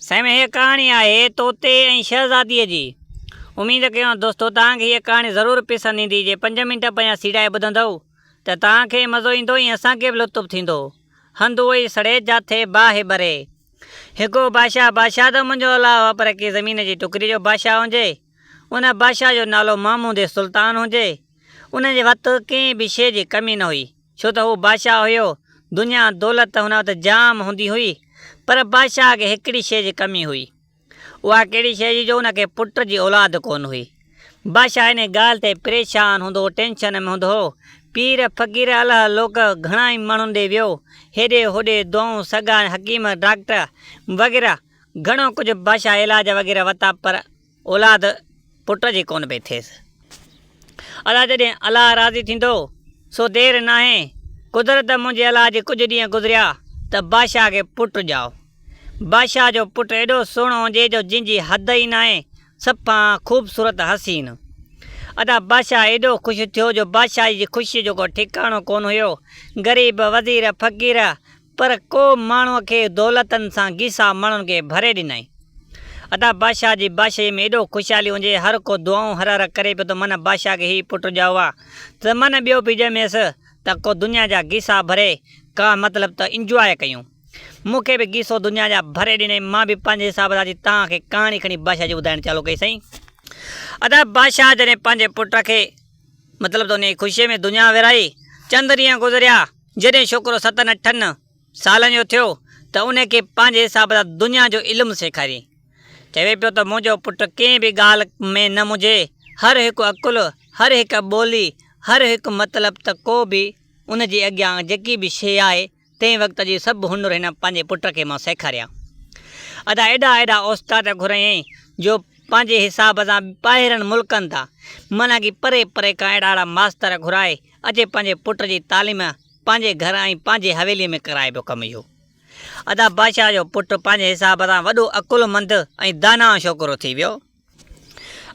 سائين هيء ڪهاڻي آهي طوطي ۽ شهزاديء جي. اميد ڪيون دوستو توهان کي هيء ڪهاڻي ضرور پسند ايندي جي پنج منٽ پنهنجا سيڙائي ٻڌندؤ ته توهان کي مزو ايندو ۽ اسان کي به لطف ٿيندو. هنڌ اهو ئي سڙي جاٿي باهه ٻري. هڪ هو بادشاهه، بادشاهه ته منهنجو الله هو پر ڪنهن زمين جي ٽڪري جو بادشاهه هجي. ان بادشاهه جو نالو محمود سلطان هجي. ان جي وت ڪنهن به شيء جي ڪمي نه هئي. ڇو ته هو بادشاهه هيو، دنيا دولت هن وٽ جام هوندي هئي، پر بادشاهه کي هڪڙي شيء جي ڪمي هئي. اها ڪهڙي شيء جي جو ان کي پٽ جي اولاد ڪونه هئي. بادشاهه انهي ڳالهه تي پريشان هوندو هو، ٽينشن ۾ هوندو هو. پير، فقير، الهه لوڪ گهڻا ئي ماڻهن ڏي ويو، هيڏي هوڏي دعائون، سڳا، حڪيم، ڊاڪٽر وغيره گهڻو ڪجهه بادشاهه علاج وغيره ورتا پر اولاد پٽ جي ڪونه پئي ٿيس. ادا جڏهن الله راضي ٿيندو سو دير ناهي. قدرت منهنجي الله جي ڪجهه ڏينهن گذريا ته بادشاهه کي پٽ ڄائو. بادشاهه جو پٽ ايڏو سهڻو هجي جو جنهن جي حد ئي ناهي، صفا خوبصورت حسين. ادا بادشاهه ايڏو خوش ٿيو جو بادشاهي جي خوشيء جو ڪو ٺڪاڻو ڪونه هيو. غريب، وزير، فقير پر ڪو ماڻهوء کي دولتن سان گيسا ماڻهن کي ڀري ڏنائين. ادا بادشاهه جي بادشاهيء ۾ ايڏو خوشحالي هجي، هر ڪو دعائون هر هر ڪري پيو ته من بادشاهه کي هي پٽ ڄائو آ ته من ٻيو به ڄميس ته ڪو دنيا جا گيسا ڀري ڪا مطلب ته انجواء ڪيون. مون کي به گيسو دنيا جا ڀري ڏنائين، مان به پنهنجي حساب سان اچي توهان کي ڪهاڻي کڻي بادشاهه جي ٻڌائڻ چالو ڪئي سائين. ادا بادشاهه جڏهن پنهنجي پٽ کي مطلب ته انهيء خوشيء ۾ دنيا ورهائي. چند ڏينهن گذريا، جڏهن ڇوڪرو ستن اٺن سالن جو ٿيو ته انهيء کي پنهنجي حساب سان دنيا جو علم سيکاريائين. چوي پيو ته منهنجو پٽ ڪنهن به ڳالهه ۾ نه منجهي، هر هڪ عقل، هر هڪ ٻولي، هر هڪ مطلب ته ڪو به ان جي اڳيان جيڪي به شيء آهي، تنهن وقت جي سڀ هنر هن پنهنجي پٽ کي مان سيکاريا. ادا ايڏا ايڏا اوستاد گهرايائين جو پنهنجي حساب سان ٻاهرن ملڪن تان معنيٰ ڪي پري پري کان اهڙا اهڙا ماستر گهرائي اچي پنهنجي پٽ جي تعليم پنهنجي گهر ۽ پنهنجي حويليء ۾ ڪرائي پيو ڪم اهو. ادا بادشاهه جو پٽ پنهنجي حساب سان وڏو عقلمند ۽ داناء ڇوڪرو ٿي ويو.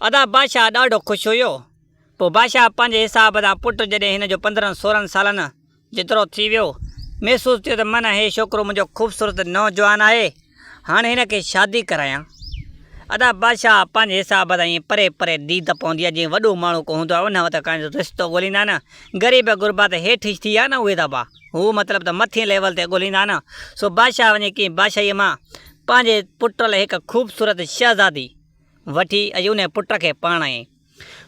ادا بادشاهه ڏاڍو خوش هيو. پوء بادشاهه پنهنجي حساب سان پٽ جڏهن هن جو پندرهن سورهن سالن جيترو ٿي ويو، محسوس ٿيو ته من هي ڇوڪرو منهنجو خوبصورت نوجوان آهي، هاڻي هن کي شادي ڪرايان. ادا بادشاهه پنهنجي حساب سان ائين پري پري ديد پوندي آهي، جيئن وڏو ماڻهو ڪو هوندو آهي ان وٽ ڪنهن جو رشتو ڳوليندا نه، غريب غربا ته هيٺ ئي ٿي ويا نه اهي ته با هو مطلب ته مٿين ليول تي ڳوليندا نه، سو بادشاهه وڃي ڪنهن بادشاهيء مان پنهنجي پٽ لاء هڪ خوبصورت شهزادي وٺي اچي انهيء پٽ کي پرڻايائين.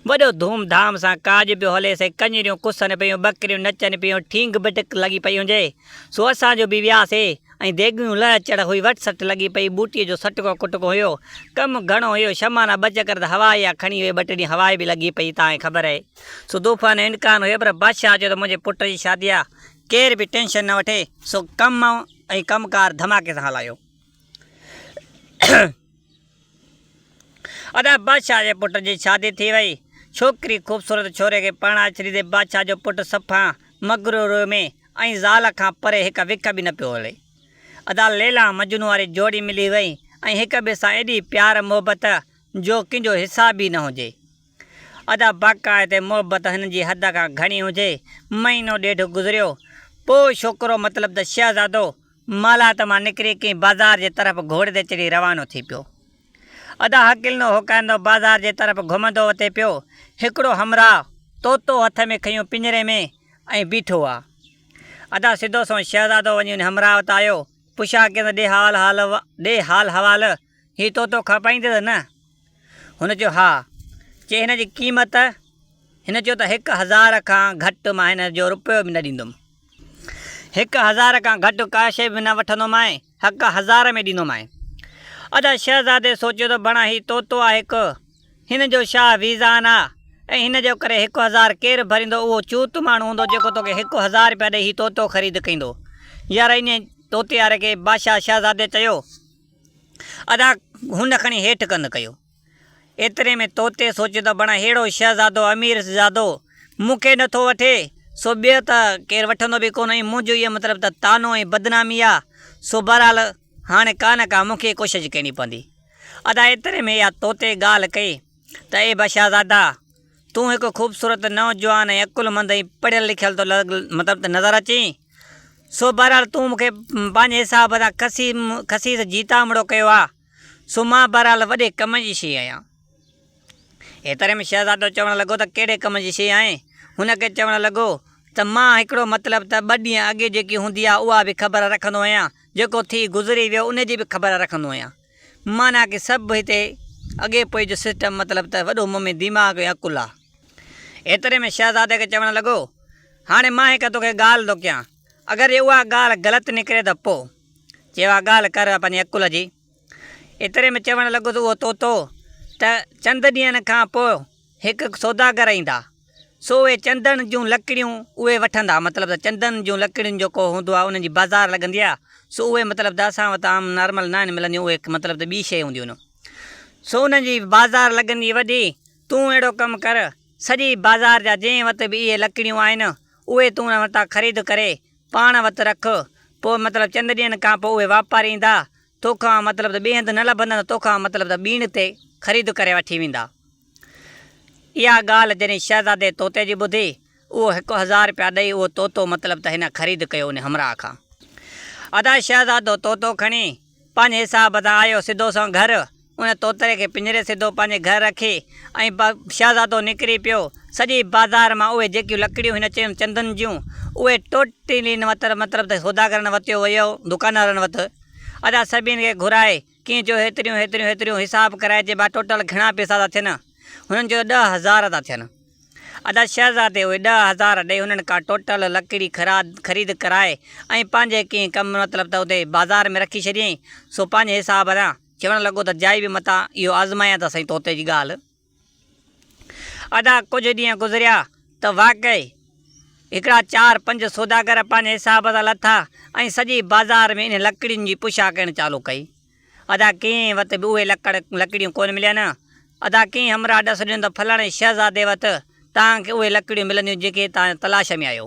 وڏو ڌوم ڌام سان ڪاڄ پيو هلي سي ڪڃريون ڪسن پيون ٻڪريون نچن پيون ٺينگ بٽڪ لڳي پئي هجي سو اسان جو به وياسي ۽ ديڳيون لهه چڙهه هئي وٺ سٽ لڳي پئي ٻوٽي جو سٽڪو ڪٽڪو هيو ڪم گهڻو هيو شمانا ٻه چڪر ته هوا اها کڻي وئي ٻه ٽي ڏينهن هوا به لڳي پئي تان کي خبر اهي سو طوفان جو امڪان هيو پر بادشاهه چيو ته منهنجي پٽ جي شادي آ ڪير به ٽينشن نه وٺي سو ڪم ۽ ڪم ڪار ڌماڪي سان هلايو. ادا بادشاهه جي پٽ جي شادي ٿي وئي. ڇوڪري خوبصورت ڇوري کي پرڻائي ڇڏيندي بادشاهه جو پٽ صفا مغروريء ۾ ۽ زال کان پري هڪ وک به نه پيو هلي. ادا ليلان مجنون واري جوڙي ملي وئي ۽ هڪ ٻئي سان ايڏي پيار محبت جو ڪنهن جو حساب ئي نه هجي. ادا باقاعدي محبت هنن جي حد کان گهڻي هجي. مهينو ڏيڍ گذريو. پوء ڇوڪرو مطلب ته شهزادو محلات مان نڪري ڪنهن بازار جي طرف گهوڙي تي چڙهي روانو ٿي پيو. ادا هڪلندو هوڪائيندو بازار جي طرف گهمندو وتي پيو. هڪڙو همراهه طوطو هٿ ۾ کنيو پڃري ۾ ۽ بيٺو آ. ادا سڌو سنئون شهزادو وڃي ان همراهه وٽ آيو. پڇا ڪيس ڏي حال حال ڏي حال حوال هي طوطو کپائيندين ته نه؟ هن چيو ها. چي هن جي قيمت؟ هن چيو ته 1000 کان گهٽ مان هن جو رپيو به نه ڏيندم. 1000 کان گهٽ ڪا شيء به نه وٺندومانء، 1000 ۾ ڏيندومانء. ادا شهزادي سوچيو ته بڻا هي طوطو آ هڪ، هن جو شاهه ويزان آ ۽ هن جو ڪري 1000 ڪير ڀريندو، اهو چوت ماڻهو هوندو جيڪو توکي 1000 رپيا ڏئي هي طوطو خريد ڪيندو. يار انهيء طوطي واري کي بادشاهه شهزادي چيو. ادا هن کڻي هيٺ ڪنڌ ڪيو. ايتري ۾ طوطي سوچيو ته بڻا ههڙو شهزادو امير زادو مون کي نه ٿو وٺي، سو ٻيو ته ڪير وٺندو به ڪونه ۽ منهنجو اهو مطلب ته طعنو ۽ بدنامي آ، سو بهرحال هاڻي ڪا نه ڪا مون کي ڪوشش ڪرڻي پوندي. ادا ايتري ۾ اها طوطي ڳالهه ڪئي ته اي بشهزادا! تون هڪ خوبصورت نوجوان ۽ عقلمند ۽ پڙهيل لکيل ٿو مطلب ته نظر اچين، سو بهرحال تون مون کي پنهنجي حساب سان خسيس جيتامڙو ڪيو آ. سو مان بهرحال وڏي ڪم جي شيء آهيان. ايتري ۾ شهزادو چوڻ لڳو ته ڪهڙي ڪم جي شيء آهين؟ هن کي چوڻ لڳو ته مان هڪڙو مطلب ته ٻه ڏينهن اڳي جيڪي هوندي آهي اها به خبر رکندو آهيان، جيڪو ٿي گذري ويو ان جي به خبر رکندو آهيان. معنيٰ ڪي سڀ هتي اڳي پوء جو سسٽم مطلب ته وڏو مون ۾ دماغ ۽ عقل آ. ايتري ۾ شهزادي کي چوڻ لڳو، هاڻي مان هڪ توکي ڳالهه ٿو ڪيان، اگر جي اها ڳالهه غلط نڪري ته پوء؟ چيو اها ڳالهه ڪر پنهنجي عقل جي. ايتري ۾ چوڻ لڳو ته اهو طوطو ته چند ڏينهن کان پوء هڪ سوداگر ايندا، سو اهي چندن جون لڪڙيون اهي وٺندا، مطلب ته چندن جون لڪڙين جو ڪو هوندو آهي انهن جي بازار لڳندي آهي، سو اهي مطلب ته اسان وٽ عام نارمل ناهن ملنديون اهي مطلب ته ٻي شيء هونديون آهن، سو انهن جي بازار لڳندي وڏي، تون اهڙو ڪم ڪر سڄي بازار جا جنهن وٽ به اهي لڪڙيون آهن اهي تون انهن وٽان خريد ڪري پاڻ وٽ رک، پوء مطلب چند ڏينهن کان پوء اهي واپاري ايندا، توکان مطلب ته ٻئي هنڌ نه لڀندا ته توکان مطلب ته ٻيڻ تي خريد ڪري وٺي ويندا. اها ڳالهه جڏهن شهزادي طوطي جي ٻڌي، اهو 1000 رپيا ڏئي اهو طوطو مطلب ته هن خريد ڪيو ان همراهه کان. ادا شهزادو طوطو کڻي پنهنجي حساب سان آيو سڌو سنئون گهر، ان طوطري کي پڃري سڌو پنهنجي گهر رکي ۽ شهزادو نڪري پيو. سڄي بازار مان اهي جيڪيون لڪڙيون هن چيون چندن جون، اهي ٽوٽلي مطلب ته سوداگرن وتيو ويو دڪاندارن وت. ادا سڀني کي گهرائي ڪيئن چيو هيتريون هيتريون هيتريون حساب ڪرائي چي ڀا ٽوٽل گهڻا پيسا ٿا ٿين؟ هنن چيو ته 10,000 ٿا ٿين. ادا شهزادي اهي 10,000 ڏئي هنن کان ٽوٽل لڪڙي خريد ڪرائي ۽ پنهنجي ڪنهن ڪم مطلب ته اتي بازار ۾ رکي ڇڏيائين. سو پنهنجي حساب سان چوڻ لڳو ته جائي به متان اهو آزمايان ته سهي طوطي جي ڳالهه. ادا ڪجهه ڏينهن گذريا ته واقعي هڪڙا چار پنج سوداگر پنهنجي حساب سان لٿا ۽ سڄي بازار ۾ انهن لڪڙين جي پڇا ڪرڻ چالو ڪئي. ادا ڪنهن وٽ به اهي لڪڙ لڪڙيون ڪونه ملين. ادا ڪنهن همراهه ڏس ڏنو ته فلاڻي شهزادي وٽ توهان کي اهي لڪڙيون ملنديون جيڪي توهان تلاش ۾ آهيو.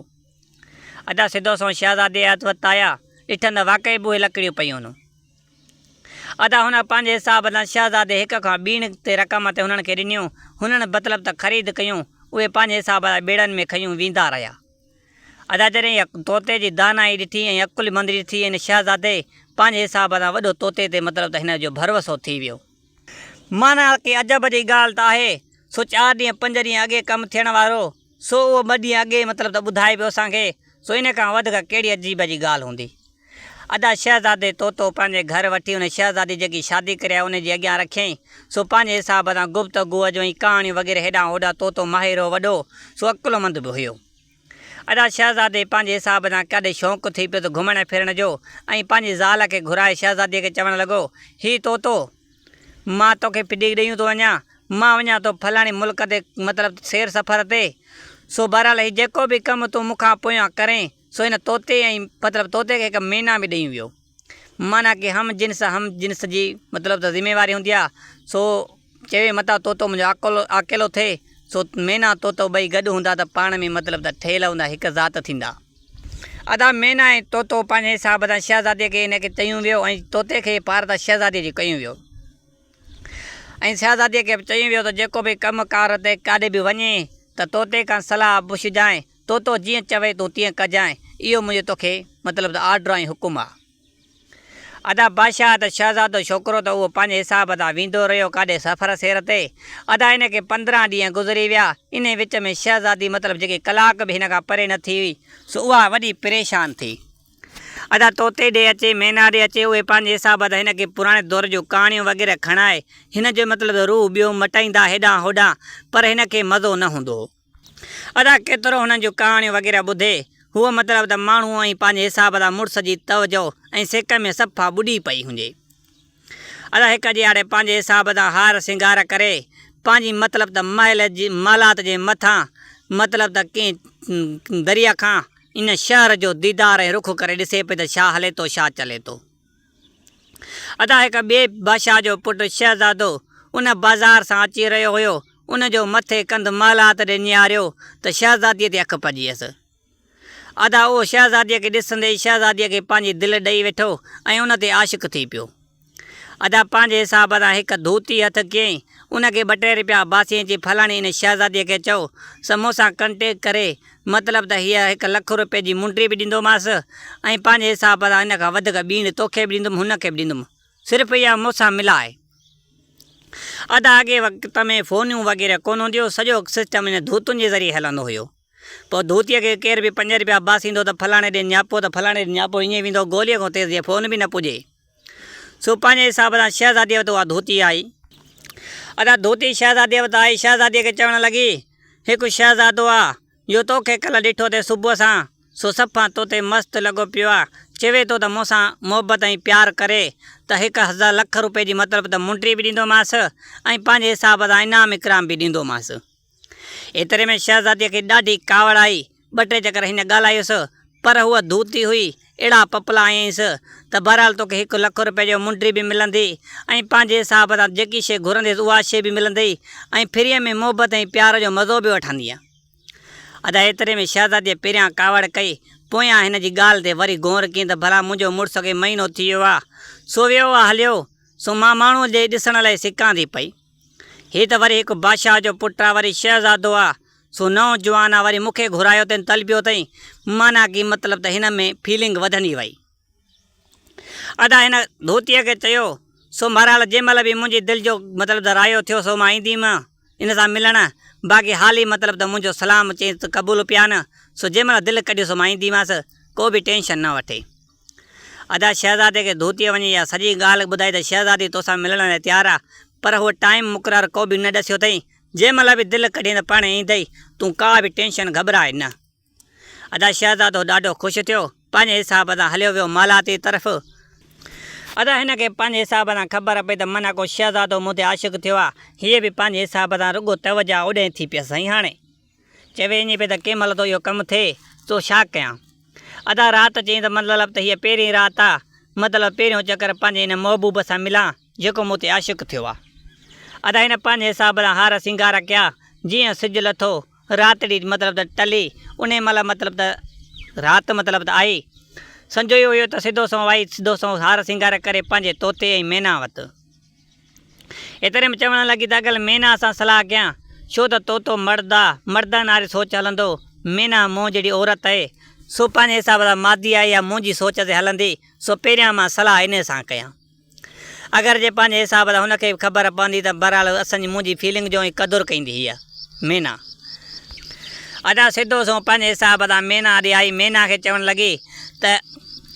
ادا سڌو سنئون شهزادي وٽ آيا، ڏٺن ته واقعي به اهي لڪڙيون پيون هن. ادا هن پنهنجي حساب سان شهزادي هڪ کان ٻيڻ تي رقم تي هنن کي ڏنيون. هنن مطلب ته خريد ڪيون، اهي پنهنجي حساب سان ٻيڙن ۾ کنيون ويندا رهيا. ادا جڏهن اها طوطي جي دانائي ڏٺي ۽ عقلمندي ڏٺي ان شهزادي پنهنجي حساب سان وڏو طوطي تي مطلب ته هن جو ڀروسو ٿي ويو. معنيٰ ڪي عجب جي ڳالهه ته آهي، سو چار ڏينهن پنج ڏينهن اڳي ڪم ٿيڻ وارو، سو اهو ٻه ڏينهن اڳي مطلب ته ٻڌائي پيو اسان کي، سو ان کان وڌڪ ڪهڙي عجيب جي ڳالهه هوندي. ادا شهزادي طوطو پنهنجي گهر وٺي ان شهزادي جيڪي شادي ڪري آيو ان جي اڳيان رکيائين، سو پنهنجي حساب سان گفتگوء جو ۽ ڪهاڻيون وغيره هيڏانهن هوڏانهن طوطو ماهر هو وڏو، سو عقلمند به هيو. ادا شهزادي پنهنجي حساب سان ڪڏهن شوق ٿي پيس گهمڻ ڦرڻ جو ۽ پنهنجي زال کي گهرائي شهزاديء کي چوڻ لڳو، هي طوطو! مان توکي ڦڏي ڏيون ٿو وڃان، مان وڃان ٿو فلاڻي ملڪ تي مطلب سير سفر تي، سو بهرحال هي جيڪو به ڪم تون مون کان پويان ڪرين، سو هن طوطي ۽ مطلب طوطي کي هڪ مينا به ڏيون ويو. معنيٰ ڪي هم جنس هم جنس جي مطلب ته ذميواري هوندي آ، سو چوي متان طوطو منهنجو عاقل عاقلو ٿئي، سو مينا طوطو ٻئي گڏ هوندا ته پاڻ ۾ مطلب ته ٺهيل هوندا هڪ ذات ٿيندا. ادا مينا ۽ طوطو پنهنجي حساب سان شهزاديء کي هن کي چيون ويو ۽ طوطي کي پار ته شهزاديء جي ڪيون ويو ۽ شهزاديء کي به چيون ويو ته جيڪو به ڪم ڪار تي ڪاڏي به وڃين ته طوطي کان صلاح پڇجانء، طوطو جيئن چوي تون تيئن ڪجانء، اهو منهنجو توکي مطلب ته آرڊر ۽ حڪم آ. ادا بادشاهه ته شهزادو ڇوڪرو ته اهو پنهنجي حساب سان ويندو رهيو ڪاڏي سفر سير تي. ادا ان کي 15 ڏينهن گذري ويا، انهي وچ ۾ شهزادي مطلب جيڪي ڪلاڪ به هن کان پري نه ٿي هئي، سو اها وڏي پريشان ٿي. ادا طوطي ڏي اچي، مينا ڏي اچي، اهي پنهنجي حساب سان هن کي پراڻي دور جون ڪهاڻيون وغيره کڻائي، هن جو مطلب ته روح ٻيو مٽائيندا هيڏانهن هوڏانهن، پر هن کي مزو نه هوندو هو. ادا ڪيترو هنن جون ڪهاڻيون وغيره ٻڌي، هوء مطلب ته ماڻهوء ۽ پنهنجي حساب سان مڙس جي توجهه ۽ سڪ ۾ صفا ٻڏي پئي هجي. ادا هڪ ڏيهاڙي پنهنجي حساب سان هار سينگار ڪري، پنهنجي مطلب ته محل جي محلات جي مٿان مطلب ته ڪنهن دريء کان ان شهر جو ديدار ۽ رخ ڪري ڏسي پئي ته ڇا هلي ٿو ڇا چلي ٿو. ادا هڪ ٻئي بادشاهه جو پٽ شهزادو ان بازار سان اچي رهيو هيو. ان جو مٿي ڪنڌ محلات ڏي نهاريو ته شهزاديء تي اک پئجي ويس. ادا اهو شهزاديء کي ڏسندي ئي شهزاديء کي پنهنجي دل ڏئي ويٺو ۽ ان تي عاشق ٿي پيو. ادا پنهنجي حساب سان هڪ ڌوتي هٿ ڪيائين، ان کي ٻه ٽي رپيا باسيائين چي فلاڻي ان شهزاديء کي چئو سو مون سان ڪنٽيڪ ڪري، مطلب ته هيء هڪ لک رپئي جي منڊي به ڏيندومانس ۽ پنهنجي حساب سان ان کان وڌيڪ ٻيڻ توکي به ڏيندم هن کي به ڏيندم، صرف اها مون سان ملاء. ادا اڳي وقت ۾ فونيون وغيره ڪونه هونديون هيون، سڄو سسٽم ان ڌوتن جي ذريعي هلندو هيو. پوء ڌوتيء کي ڪير به پنج رپيا باسيندو ته فلاڻي ڏي نياپو ته فلاڻي ڏي نياپو ائين ويندو گوليء کان تيز جيئن فون به نه پڄي. سو پنهنجي حساب سان شهزاديء وٽ اها ڌوتي آئي. ادا ڌوتي شهزاديء وٽ آئي، شهزاديء کي چوڻ لڳي، هڪ شهزادو آ، جو توکي ڪلهه ڏٺو ٿي صبح سان، سو صفا تو تي مست لڳو پيو آ، چوي ٿو ته مون سان محبت ۽ پيار ڪري ته هڪ هزار لک روپئي جي مطلب ته منڊي به ڏيندومانس ۽ پنهنجي حساب سان انعام اڪرام به ڏيندومانس. ايتري ۾ شهزاديء کي ڏاڍي ڪاوڙ آئي. ٻه ٽي چڪر هن ڳالهايس، پر هوء ڌوتي هئي، اهڙا پپلا هنيائينس ته بهرحال توکي هڪ لک رپئي جو منڊي به ملندي ۽ پنهنجي حساب سان جيڪي شيء گهرنديس اها شيء به ملندئي ۽ فريء ۾ محبت ۽ پيار جو مزو به وٺندينء. ادا ايتري ۾ شهزاديء پهريان ڪاوڙ ڪئي، پويان هن جي ڳالهه تي وري گونر ڪيائين ته ڀلا منهنجو مڙس کي مهينو ٿي ويو آ، سو ويو آ هليو، سو مان ماڻهوء جي ڏسڻ لاء سڪان ٿي پئي. هي ته وري هڪ بادشاهه جو پٽ آ، وري شهزادو آ، سو نئون جوان آ، وري مون کي گهرايو اٿئين، طلبيو اٿئين، معنيٰ ڪي مطلب ته هن ۾ فيلنگ وڌندي وئي. ادا هن ڌوتيء کي چيو، سو بهرحال جنهن مهل به منهنجي دل جو مطلب ته رايو ٿيو سو مان اينديم ان سان ملڻ، باقي حالي مطلب ته منهنجو سلام چئين ته قبول پيا نه، سو جنهن مهل دل ڪڍيو سو مان اينديمانس، ڪو به ٽينشن نه وٺي. ادا شهزادي کي ڌوتيء وڃي اها سڄي ڳالهه ٻڌائي ته شهزادي توسان ملڻ لاء تيار آ، پر هوء ٽائيم مقرر ڪو به نه ڏسيو اٿئي، جنهن مهل به دل ڪڍين ته پاڻهي ايندئي، تون ڪا به ٽينشن گهٻراء نه. ادا شهزادو ڏاڍو خوش ٿيو، پنهنجي حساب سان هليو ويو مالاتي طرف. ادا هن کي پنهنجي حساب سان خبر پئي ته معنيٰ ڪو شهزادو مون تي عاشق ٿيو آ، هيء به پنهنجي حساب سان رڳو توجهه اوڏانهن ٿي پيس سائين هاڻي. چوي ائين پئي ته ڪنهن مهل ٿو اهو ڪم ٿئي، سو ڇا ڪيان؟ ادا رات چيائين ته مطلب ته هيء پهرين رات آ، مطلب پهريون چڪر پنهنجي ان محبوب سان ملان، جيڪو مون تي عاشق ٿيو آ. ادا هن پنهنجي حساب سان هار سينگار ڪيا، جيئن سج لٿو، راتڙي مطلب ته ٽلي، انهيء مهل مطلب ته رات مطلب ته آئي. سنجهو ئي هيو ته سڌو سنئون وائي سڌو سنئون هار سينگار ڪري پنهنجي طوطي ۽ مينا وت. ايتري ۾ چوڻ لڳي ته اگل مينا سان صلاح ڪيان، ڇو ته طوطو مرد آ، مردن واري سوچ هلندو، مينا مون جهڙي عورت اهي، سو پنهنجي حساب سان مادي آهي يا منهنجي سوچ تي هلندي، سو پهريان مان صلاح انهيء سان ڪيان. اگر جي پنهنجي حساب سان هن کي به خبر پوندي ته بهرحال اسان جي منهنجي فيلنگ جو ۽ قدر ڪندي هيء مينا. ادا سڌو سنئون پنهنجي حساب سان مينا ڏي آئي مينا کي چوڻ لڳي ته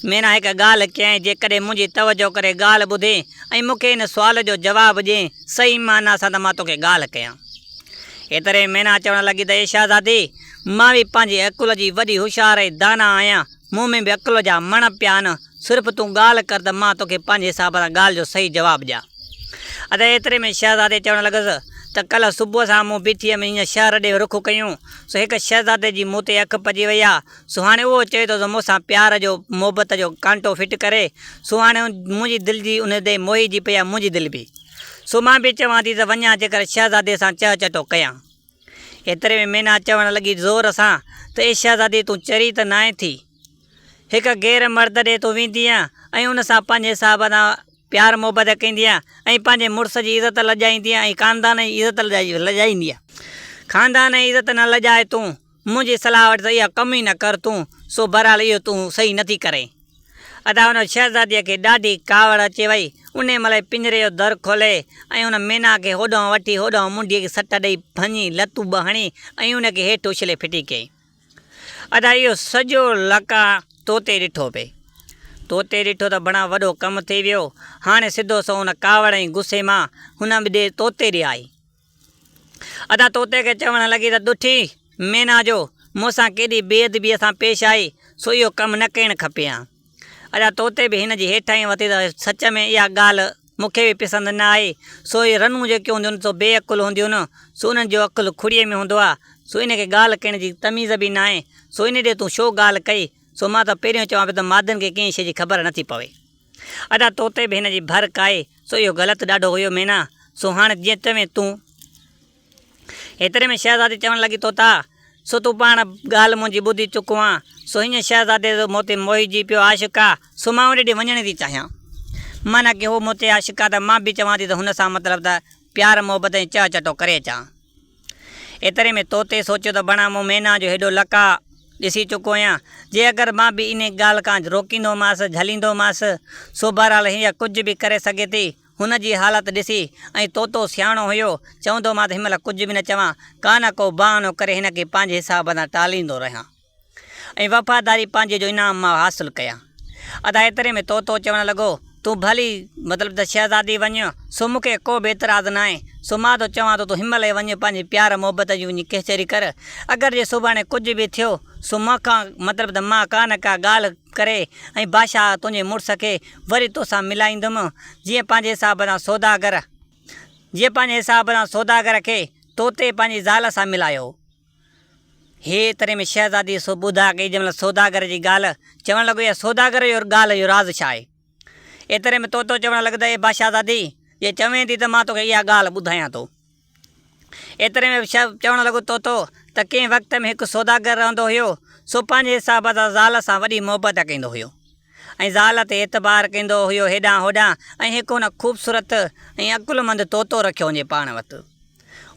مينا هڪ ڳالهه ڪيائين جيڪڏهن منهنجي توجهه ڪري ڳالهه ٻڌين ۽ مون کي ان سوال جو جواب ڏين صحيح معنيٰ سان ته مان توکي ڳالهه ڪيان. ايتري ۾ مينا چوڻ لڳي ته اي شهزادي! مان به پنهنجي عقل جي وڏي هوشيار ۽ دانا آهيان مون ۾ به عقل جا مڻ پيا آهن، صرف تون ڳالهه ڪر ته مان توکي پنهنجي حساب سان ڳالهه جو صحيح جواب ڏيان. ادا ايتري ۾ شهزادي چوڻ لڳس ته ڪلهه صبح سان مون بيٺيء ۾ هيئن شهر ڏي رخ ڪيون، سو هڪ شهزادي جي مون تي اک پئجي وئي آ، سو هاڻي اهو چئي ٿو ته مون سان پيار جو محبت جو ڪانٽو فٽ ڪري، سو هاڻي منهنجي دل جي ان تي موهجي پئي آ، منهنجي دل به. سو مان به چوان ٿي ته وڃان جيڪر شهزادي سان چهه چٽو ڪيان. ايتري ۾ مينا چوڻ لڳي زور سان ته اي شهزادي تون چري ته ناهين ٿي. هڪ غير مرد ڏي تون ويندينء ۽ ان سان پنهنجي حساب سان پيار محبت ڪندينء ۽ پنهنجي مڙس جي عزت لڄائيندينء ۽ خاندان جي عزت لڄائيندينء. خاندان جي عزت نه لڄاء تون. منهنجي صلاح وٺ ته اها ڪم ئي نه ڪر تون، سو بهرحال اهو تون صحيح نٿي ڪرين. ادا ان شهزاديء کي ڏاڍي ڪاوڙ اچي وئي. انهيء مهل ئي پڃري جو در کولي ۽ ان مينا کي هوڏانهن وٺي هوڏانهن منڍيء کي سٽ ڏئي ڀڃي لتون ٻه هڻي ۽ ان کي هيٺ اڇلي ڦٽي ڪيائين. ادا اهو سڄو لقاء طوطي ڏٺو پئي. طوطي ڏٺو ته بڻا وڏو ڪم ٿي ويو. هاڻي سڌو سنئون ان ڪاوڙ ۽ غصي مان هن ڏي طوطي ڏي آئي. ادا طوطي کي چوڻ لڳي ته ڏٺي مينا جو مون سان ڪيڏي بي ادبيء سان پيش آئي، سو اهو ڪم نه ڪرڻ کپي ها. ادا طوطي به هن جي هيٺاهين وتي ته سچ ۾ اها ڳالهه مون کي به پسند نه آئي، سو اهي رنون جيڪي هونديون آهن سو بي عقل هونديون آهن، سو انهن جو عقل کڙيء ۾ هوندو آهي، سو ان کي ڳالهه ڪرڻ جي تميز به ناهي، سو ان ڏي تون ڇو ڳالهه ڪئي، سو مان ته پهريون چوان پيو ته مادن کي ڪنهن شيء جي خبر نٿي پوي. ادا توتي به هن جي ڀر ڪائي، سو اهو غلط ڏاڍو هيو مينا، سو هاڻ جيئن چوين تون. ايتري ۾ شهزادي چوڻ لڳي طوطا، سو تون پاڻ ڳالهه منهنجي ٻڌي چڪو آن، سو هيئن شهزادي جو مون تي موهجي پيو عاشق آ، سو مان ان ڏي وڃڻ ٿي چاهيان. معنيٰ ڪي هو مون تي عاشق آ ته مان به چوان ٿي ته هن سان مطلب ته پيار محبت ۽ چهه چٽو ڪري اچان. ايتري ۾ طوطي سوچيو ته بڻا مون مينا جو هيڏو لقاء ڏسي چڪو آهيان، جي اگر مان به انهي ڳالهه کان روڪيندومانس، جهليندومانس، سو بهرحال هيء ڪجهه به ڪري سگهي ٿي. هن جي حالت ڏسي ۽ طوطو سياڻو هيو، چوندو مان ته هن مهل ڪجهه به نه چوان، ڪا نه ڪو بهانو ڪري هن کي پنهنجي حساب سان ٽاليندو رهيان ۽ وفاداري پنهنجي جو انعام مان حاصل ڪيان. ادا ايتري ۾ طوطو چوڻ لڳو، تون ڀلي مطلب ته شهزادي وڃ، سو مون کي ڪو به اعتراض ناهي، سو مان ٿو چوان ٿو تون هن مهل ئي وڃ پنهنجي پيار محبت جي وڃي ڪچهري ڪر، اگر جي سڀاڻي ڪجهه به ٿيو، سو مون کان مطلب ته مان ڪا نه ڪا ڳالهه ڪري ۽ بادشاهه تنهنجي مڙس کي وري توسان ملائيندم، جيئن پنهنجي حساب سان سوداگر جيئن پنهنجي حساب سان سوداگر کي طوطي پنهنجي زال سان ملايو. هي ايتري ۾ شهزاديء سو ٻڌا ڪئي، جنهن مهل سوداگر جي ڳالهه چوڻ لڳو، اها سوداگر جو ڳالهه جو راز ڇا آهي؟ ايتري ۾ طوطو چوڻ لڳو ته اي بادشاهزادي، جي چوين ٿي ته مان توکي اها ڳالهه ٻڌايان ٿو. ايتري ۾ چوڻ لڳو طوطو ته ڪنهن وقت ۾ هڪ سوداگر رهندو هيو، سو پنهنجي حساب سان زال سان وڏي محبت ڪندو هيو ۽ زال تي اعتبار ڪندو هيو هيڏانهن هوڏانهن ۽ هڪ هن خوبصورت ۽ عقلمند طوطو رکيو وڃي پاڻ وٽ.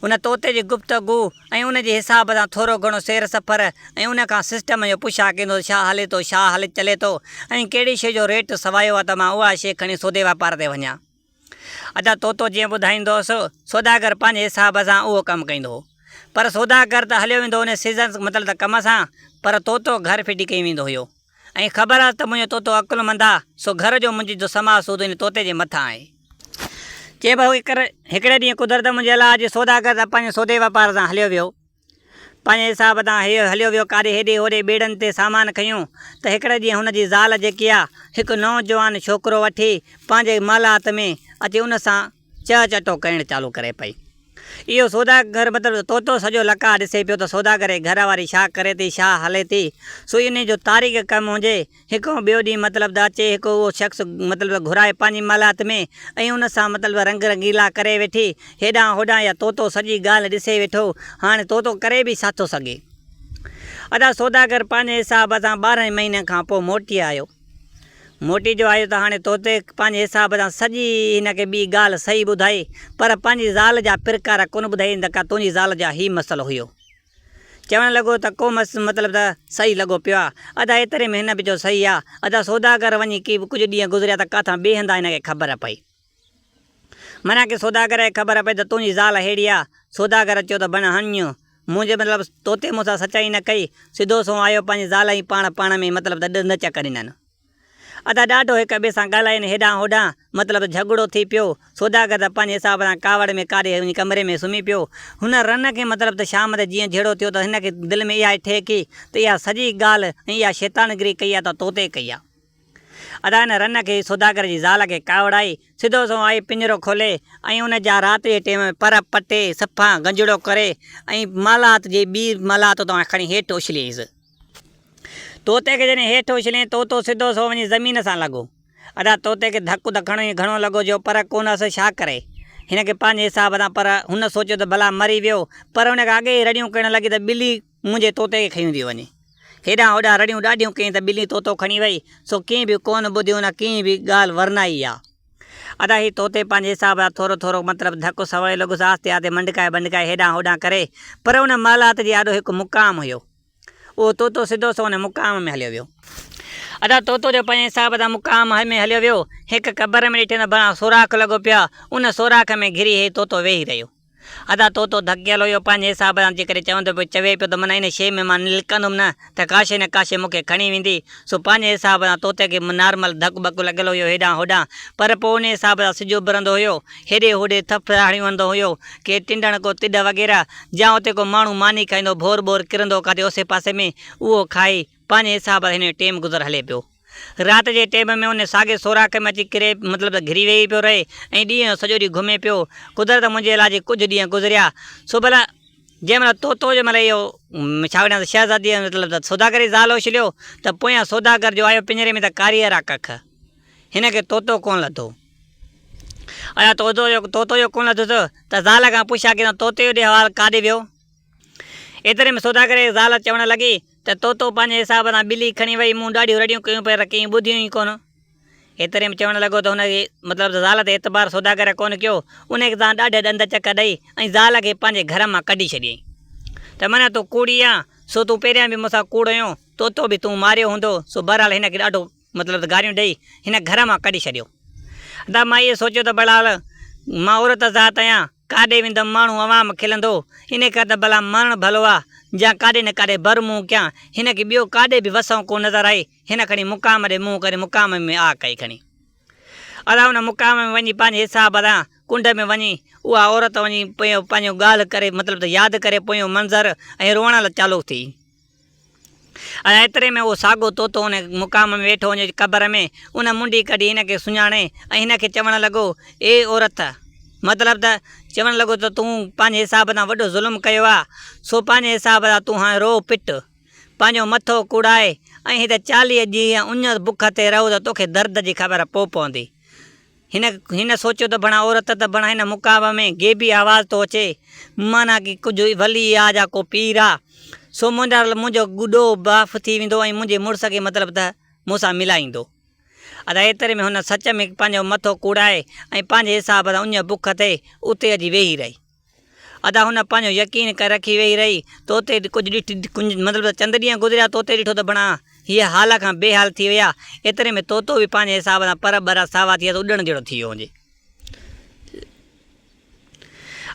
ان طوطي جي گفتگو ۽ ان جي حساب سان ٿورو گهڻو سير سفر ۽ ان کان سسٽم جو پڇا ڪندو ته ڇا هلي ٿو ڇا هلي چلي ٿو ۽ ڪهڙي شيء جو ريٽ سوايو آهي ته مان اها شيء کڻي سودي واپار تي وڃان. ادا طوطو جيئن ٻڌائيندو هوس، سوداگر پنهنجي حساب سان اهو ڪم ڪندو هو. پر سوداگر ته هليو ويندو هو ان سيزن مطلب ته ڪم سان، پر طوطو گهر ڦٽي ڪئي ويندو هيو. ۽ خبر هئس ته منهنجو طوطو عقلمند آ، سو گهر جو منهنجي جو سماء سودو ان طوطي جي مٿان آهي. چئي پيو هڪڙي ڏينهن قدرت منهنجي الله جي سوداگر ته پنهنجي سودي واپار سان هليو ويو. پنهنجي حساب تان هيء هليو ويو ڪاڏي هيڏي هوڏي ٻيڙن تي سامان کنيو ته هڪڙي ڏينهن هن جي زال جيڪي آ هڪ نوجوان ڇوڪرو وٺي پنهنجي محلات ۾ اچي ان سان چهه چٽو ڪرڻ چالو ڪري پئي. اهو سوداگر مطلب ته طوطو سڄو لقاء ڏسي پيو ته سوداگر جي گهر واري ڇا ڪري ٿي ڇا هلي ٿي سو انهي جو تاريخ ڪم هجي هڪ ٻيو ڏينهن مطلب ته اچي هڪ اهو شخص مطلب ته گهرائي پنهنجي محلات ۾ ۽ ان سان مطلب ته رنگ رنگيلا ڪري ويٺي هيڏانهن هوڏانهن يا طوطو سڄي ڳالهه ڏسي ويٺو هاڻي طوطو ڪري به ڇا ٿو سگهي. ادا سوداگر پنهنجي حساب سان 12 مهينن کان پوء موٽي آيو. موٽي جو آيو ته هاڻي طوطي پنهنجي حساب سان سڄي هن کي ٻي ڳالهه صحيح ٻڌائي پر پنهنجي زال جا پرڪار ڪونه ٻڌائين ته ڪا تنهنجي زال جا هي مسئلو هيو. چوڻ لڳو ته ڪو مس مطلب ته صحيح لڳو پيو آ. ادا ايتري ۾ هن به چيو صحيح آ. ادا سوداگر وڃي ڪي ڪجهه ڏينهن گذريا ته ڪاٿان ٻئي هنڌان هن کي خبر پئي. معنيٰ ڪي سوداگر کي خبر پئي ته تنهنجي زال ههڙي آ. سوداگر چيو ته بڻ هنڃ. منهنجي مطلب توتي مون سان سچائي نه ڪئي. سڌو سنئون آيو پنهنجي زال ۽ پاڻ پاڻ ۾ مطلب ته ڏند چڪ ڏنن. ادا ڏاڍو هڪ ٻئي سان ڳالهائين هيڏانهن هوڏانهن، مطلب ته جهڳڙو ٿي پيو. سوداگر ته پنهنجي حساب سان ڪاوڙ ۾ ڪاڏي وڃي ڪمري ۾ سمهي پيو. هن رن کي مطلب ته شام تي جيئن جهيڙو ٿيو ته هن کي دل ۾ اها ئي ٺهڪي ته اها سڄي ڳالهه ۽ اها شيطانگري ڪئي آ ته توتي ڪئي آ. ادا هن رن کي سوداگر جي زال کي ڪاوڙ آئي، سڌو سنئون آئي پڃرو کولي ۽ ان جا رات جي ٽيم ۾ پر پٽي صفا گنجڙو ڪري ۽ محلات جي ٻي محلات تان کڻي هيٺ اڇليائينس. طوطي کي جڏهن هيٺ اڇليائين، طوطو سڌو سنئون وڃي زمين سان لڳو. ادا طوطي کي ڌڪ ته گهڻو ئي گهڻو لڳو جو پر ڪونه هئس ڇا ڪري. هن کي پنهنجي حساب سان پر هن سوچيو ته ڀلا مري ويو پر ان کان اڳي ئي رڙيون ڪرڻ لڳي ته ٻلي منهنجي طوطي کي کنيون ٿي وڃي. هيڏانهن هوڏانهن رڙيون ڏاڍيون ڪيائين ته ٻلي طوطو کڻي وئي سو ڪنهن به ڪونه ٻڌيو نه ڪنهن به ڳالهه ورنائي آ. ادا هي طوطي پنهنجي حساب سان ٿورو ٿورو مطلب ڌڪ سوائي لڳس آهستي آهستي منڊڪائي ٻنڊڪائي هيڏانهن هوڏانهن ڪري پر ان محلات جي آڏو هڪ مقام هيو. اهو طوطو سڌو سنئون ان مقام ۾ هليو ويو. ادا طوطو جو پنهنجي حساب سان مقام ۾ هليو ويو. هڪ قبر ۾ ڏٺائين ته ڀران سوراخ لڳو پيو آهي. ان سوراخ ۾ گهري هي طوطو ويهي رهيو. ادا طوطو ڌڪيل هيو پنهنجي حساب سان جيڪڏهن چوندو پيو چوي پيو ته من ان شيء ۾ مان لڪندم نه ته ڪا شيء نه ڪا شيء مون کي کڻي ويندي. سو پنهنجي حساب سان طوطي کي نارمل ڌڪ ٻڪ لڳل هيو هيڏانهن هوڏانهن پر پوء ان حساب سان سج اڀرندو هيو. هيڏي هوڏي ٿڦ هڻي وهندو هيو، ڪي ٽنڊڻ ڪو تڏ وغيره، جا اتي ڪو ماڻهو ماني کائيندو ڀور ٻور ڪرندو ڪاٿي اوسي پاسي ۾ اهو کائي پنهنجي حساب سان هن جو ٽيم گذر هلي پيو. رات جي ٽيم ۾ ان ساڳي سوراخ ۾ اچي ڪري مطلب ته گهري ويهي پيو رهي ۽ ڏينهن جو سڄو ڏينهن گهمي پيو. قدرت منهنجي الاجي ڪجهه ڏينهن گذريا سو ڀلا جنهن مهل طوطو جنهن مهل اهو ڇا وڃان شهزاديء مطلب ته سوداگر جي زال اڇليو ته پويان سوداگر جو آيو پڃري ۾ ته ڪاريهرا ڪک هن کي طوطو ڪونه لڌو. اڃا طوطو جو طوطو جو ڪونه لڌس ته زال کان پڇيا ڪيائين ته طوطي جو ڏي حوال ڪاڏي ويو؟ ايتري ۾ سوداگر جي زال چوڻ لڳي ته طوطو پنهنجي حساب سان ٻلي کڻي وئي، مون ڏاڍيون رڙيون ڪيون پر ڪنهن ٻڌيون ئي ڪونه. ايتري ۾ چوڻ لڳو ته هن کي مطلب ته زال تي اعتبار سوداگر ڪونه ڪيو، انهيء کي تان ڏاڍا ڏند چڪ ڏئي ۽ زال کي پنهنجي گهر مان ڪڍي ڇڏيائين ته معنيٰ تون ڪوڙي آن، سو تون پهريان به مون سان ڪوڙ هنيو، طوطو به تون ماريو هوندو، سو بهرحال هن کي ڏاڍو مطلب ته گاريون ڏئي هن گهر مان ڪڍي ڇڏيو. ادا مائيء سوچيو ته بهرحال مان عورت ذات آهيان، ڪاڏي ويندم، ماڻهو عوام کلندو، انهيء کان ته ڀلا مرڻ ڀلو آ، جا ڪاڏي نه ڪاڏي بر منهن ڪيان. هن کي ٻيو ڪاڏي به وسئون ڪو نظر آئي، هن کڻي مقام ڏي منهن ڪري مقام ۾ آ ڪئي کڻي. ادا ان مقام ۾ وڃي پنهنجي حساب سان ڪنڊ ۾ وڃي اها عورت وڃي پنهنجو پنهنجو ڳالهه ڪري مطلب ته ياد ڪري پويون منظر ۽ روئڻ چالو ٿي. ۽ ايتري ۾ اهو ساڳو طوطو ان مقام ۾ ويٺو هن جي قبر ۾ ان منڍي ڪڍي هن کي سڃاڻي ۽ هن کي چوڻ لڳو، اي عورت! مطلب ته چوڻ لڳو ته تون پنهنجي حساب سان وڏو ظلم ڪيو آ، سو پنهنجي حساب سان تون هاڻي روء پٽ، پنهنجو مٿو ڪوڙائي ۽ هت 40 ڏينهن اڃ بک تي رهو ته توکي درد جي خبر پو پوندي. هن هن سوچيو ته بڻا عورت ته بڻا هن مقام ۾ غيبي آواز ٿو اچي، معنيٰ ڪي ڪجهه ولي آ جا ڪو پير آ، سو منهنجا منهنجو ڏوهه معاف ٿي ويندو ۽ منهنجي مڙس کي مطلب ته مون سان ملائيندو. ادا ايتري ۾ هن سچ ۾ پنهنجو مٿو ڪوڙائي ۽ پنهنجي حساب سان اڃ بک تي اتي اچي ويهي رهي. ادا هن پنهنجو يقين ڪري رکي ويهي رهي. طوطي ڪجهه ڏٺ مطلب ته چند ڏينهن گذريا طوطي ڏٺو ته بڻا هيء حال کان بي حال ٿي ويا. ايتري ۾ طوطو به پنهنجي حساب سان پر ٻرا ساوا ٿي ويا ته اڏڻ جهڙو ٿي ويو هجي.